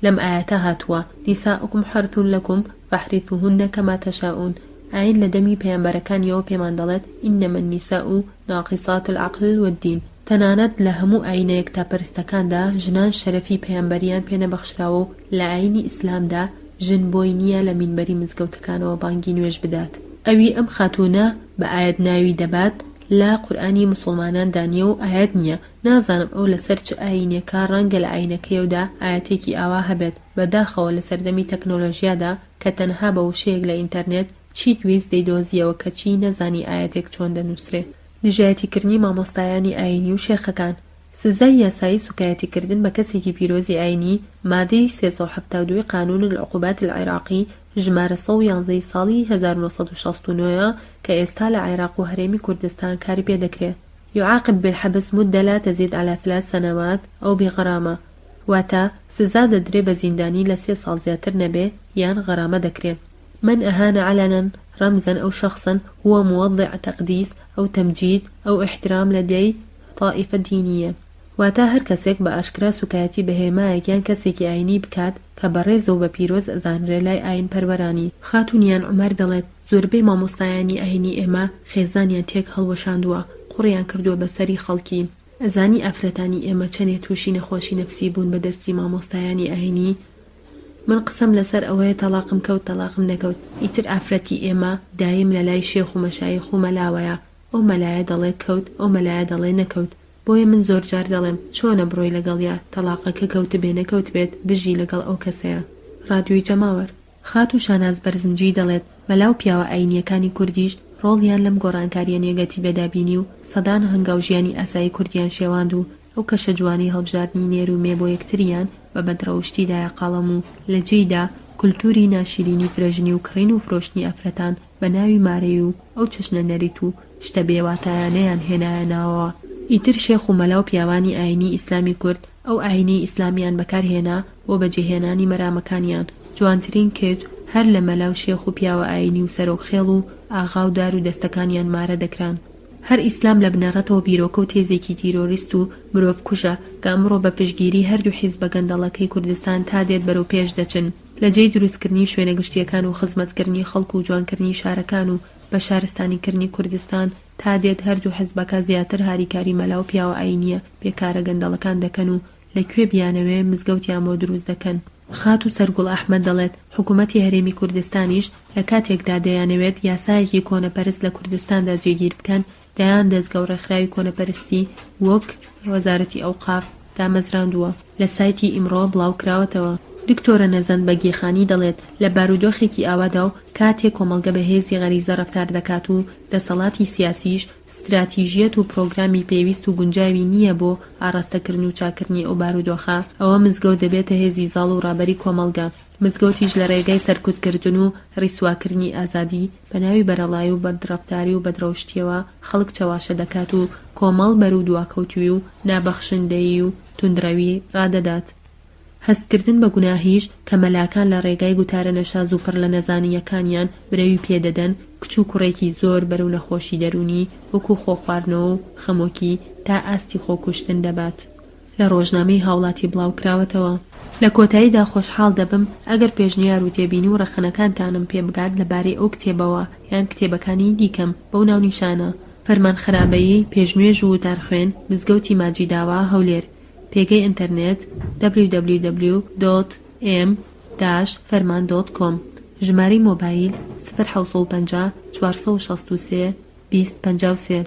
Speaker 2: لەم ئایەتە هاتووە، نساؤکم حرث لکم فاحرثوهن کما تشاءون، ئایین لە دەمی پەیامبەرەکانیەوە پێمان دەڵێت، انما النساء ناقصات العقل والدین، تەنانەت لە هەموو ئایینە یەکتاپەرستەکاندا ژنان شەرەفی پەیامبەریان پێ نەبەخشراوە و لە ئایینی ئیسلامدا ژن بۆی نییە لە مینبەری مزگەوتەکانەوە بانگی نوێژ بدات. ئەوی ئەم خاتوونە بە ئایەت ناوی دەبات لە قورئانی موسوڵماناندا نییە و ئایەت نییە، نازانم ئەو لەسەر چ ئایینێکە ڕەنگە لە ئایینەکەیەودا ئایەتێکی ئاوا هەبێت بەداخەوە لە سەردەمی تەکنۆلۆژیادا کە تەنها بە وشەیەک لە ئینتەرنێت چیت ویست دەیدۆزیەوە کەچی نەزانی ئایەتێک چۆن دەنوسرێ. دژایەتیکردنی مامۆستایانی ئایینی و شێخەکان. سزای یاسایی سوکایەتیکردن بە کەسێکی پیرۆزی ئایینی، مادەی 372 ی قانون العقوبات العراقی ژمارە 111 ی ساڵی 1969 ە کە ئێستا لە عێراق و هەرێمی کوردستان کاری پێدەکرێ. یعاقب بالحبس مدە لا تزید علی ثلاث سنوات او بغرامە، واتە، سزا دەدرێ بە زیندانی لە سێ ساڵ زیاتر نەبێ یان غەرامە دەکرێ. من اهان علنا رمزا او شخصا هو موضع تقدیس او تمجید او احترام لدی طائفە دینیە، واتە، هەر کەسێک بە ئاشکرا سوکایەتی بە هێمایەک یان کەسێکی ئاینی بکات کە بەڕێزە و بە پیرۆز ئەزانرێ لای ئاین پەروەرانی. خاتوو نیان عومەر دەڵێت، زۆربەی مامۆستایانی ئاینی ئێمە خێزانیان تێک هەڵوەشاندووە، قوڕیان کردووە بە سەری خەڵکی. ئەزانی ئافرەتانی ئێمە چەنێ تووشی نەخۆشی نەفسی بوون بە دەستی مامۆستایانی ئاینی؟ من قسەم لەسەر ئەوەیە تەڵاقم کەوت تەڵاقم نەکەوت ئیتر ئافرەتی ئێمە دایم لە لای شێخ و مەشایخ و مەلاوەیە ئەو مەلایە دەڵێ کەوت ئەو مەلایە دەڵێ نەکەوت بۆیە من زۆر جار دەڵێم چۆنە بڕۆی لەگەڵیا تەڵاقەکە کەوتبێ نەکەوتبێت بژی لەگەڵ ئەو کەسەیا. ڕادیۆی جەماوەر. خاتوو شاناز بەرزنجی دەڵێت، مەلا و پیاوە ئایینییەکانی کوردیش ڕۆڵیان لەم گۆڕانکارییە نێگەتیڤەدا بینی و سەدان هەنگاو ژیانی ئاسایی کوردیان شێواند و ئەو کەشە جوانەی هەڵبژاردنی نێر و مێ بۆ یەکتریان بە بەدڕەوشتی دایە قەڵەم و لە جێیدا کولتووری ناشیرینی فرەژنی و کڕین و فرۆشتنی ئافرەتان بە ناوی مارەی و ئەو چەشنە نەریت و شتە بێ واتایانەیان هێنایە ناوەوە. ئیتر شێخ و مەلا و پیاوانی ئایینی ئیسلامی کورد ئەو ئایینەی ئیسلامیان بەکار هێنا بۆ بەجێهێنانی مەرامەکانیان، جوانترین کچ هەر لە مەلا و شێخ و پیاوە ئایینی و سەرۆک خێڵ و ئاغا و دار و دەستەکانیان مارە دەکران. هەر ئیسلام لە بنەڕەتەوە بیرۆکە و تێزێکی تیرۆریست و مرۆڤ کوژە کە ئەمڕۆ بە پشتگیری هەردوو حیزبە گەندەڵەکەی کوردستان تا دێت بەرەو پێش دەچن. لە جێی دروستکردنی شوێنە گشتییەکان و خزمەتکردنی خەڵک و جوانکردنی شارەکان و بە شارستانیکردنی کوردستان تا دێت هەردوو حزبەکە زیاتر هاریکاری مەلا و پیاوە ئاینییە بێکارە گەندەڵەکان دەکەن و لە کوێ بیانەوێ مزگەوتیان بۆ دروست دەکەن. خاتوو سەرگوڵ ئەحمەد دەڵێت، حکوومەتی هەرێمی کوردستانیش لە کاتێکدا دەیانەوێت یاسایەکی کۆنەپەرست لە کوردستاندا جێگیر بکەن، دەیان دەزگە و ڕێکخراوی کۆنەپەرستی وەک وەزارەتی ئەوقاف دامەزراندووە. لە سایتی ئیمڕۆ بڵاو کراوەتەوە. دکتۆرە نەزەند بەگیخانی دەڵێت، لە بارودۆخێکی ئاوادا و کاتێ کۆمەڵگە بە هێزی غەریزە ڕەفتار دەکات و دەسەڵاتی سیاسیش ستراتیژیەت و پرۆگرامی پێویست و گونجاوی نییە بۆ ئاڕاستەکردن و چاککردنی ئەو بارودۆخە، ئەوە مزگەوت دەبێتە هێزی زاڵ و ڕابەری کۆمەڵگە. مزگەوتیش لە ڕێگای سەرکوتکردن و ڕیسواکردنی ئازادی بە ناوی بەرەڵایی و بەدڕەفتاری و بەدڕەوشتیەوە خەڵک چەواشە دەکات و کۆمەڵ بەرو دواکەوتووی و نابەخشندەیی و توندڕەوی ڕادەدات. هەستکردن بە گوناهیش کە مەلاکان لە ڕێگای گوتارە نەشاز و پڕ لە نەزانییەکانیان برەوی پێ دەدەن کچ و کوڕێکی زۆر بەرەو نەخۆشی دەروونی وەکوو خۆخواردنەوە و خەمۆکی تا ئاستی خۆکوشتن دەبات. لە ڕۆژنامەی هاوڵاتی بڵاوکراوەتەوە. لە کۆتاییدا خۆشحاڵ دەبم ئەگەر پێشنیار و تێبینی و ڕەخنەکانتانم پێ بگات لە بارەی ئەو کتێبەوە یان کتێبەکانی دیکەم بەو ناونیشانە، فەرمان خەرابەیی، پێشنوێژ و وتارخوێن، مزگەوتی ماجیداوا، هەولێر. پێگەی ئینتەرنێت، www. دۆت ئێم داش فەرمان دۆت کۆم. ژمارەی مۆبایل، سفر 750 463 20 53.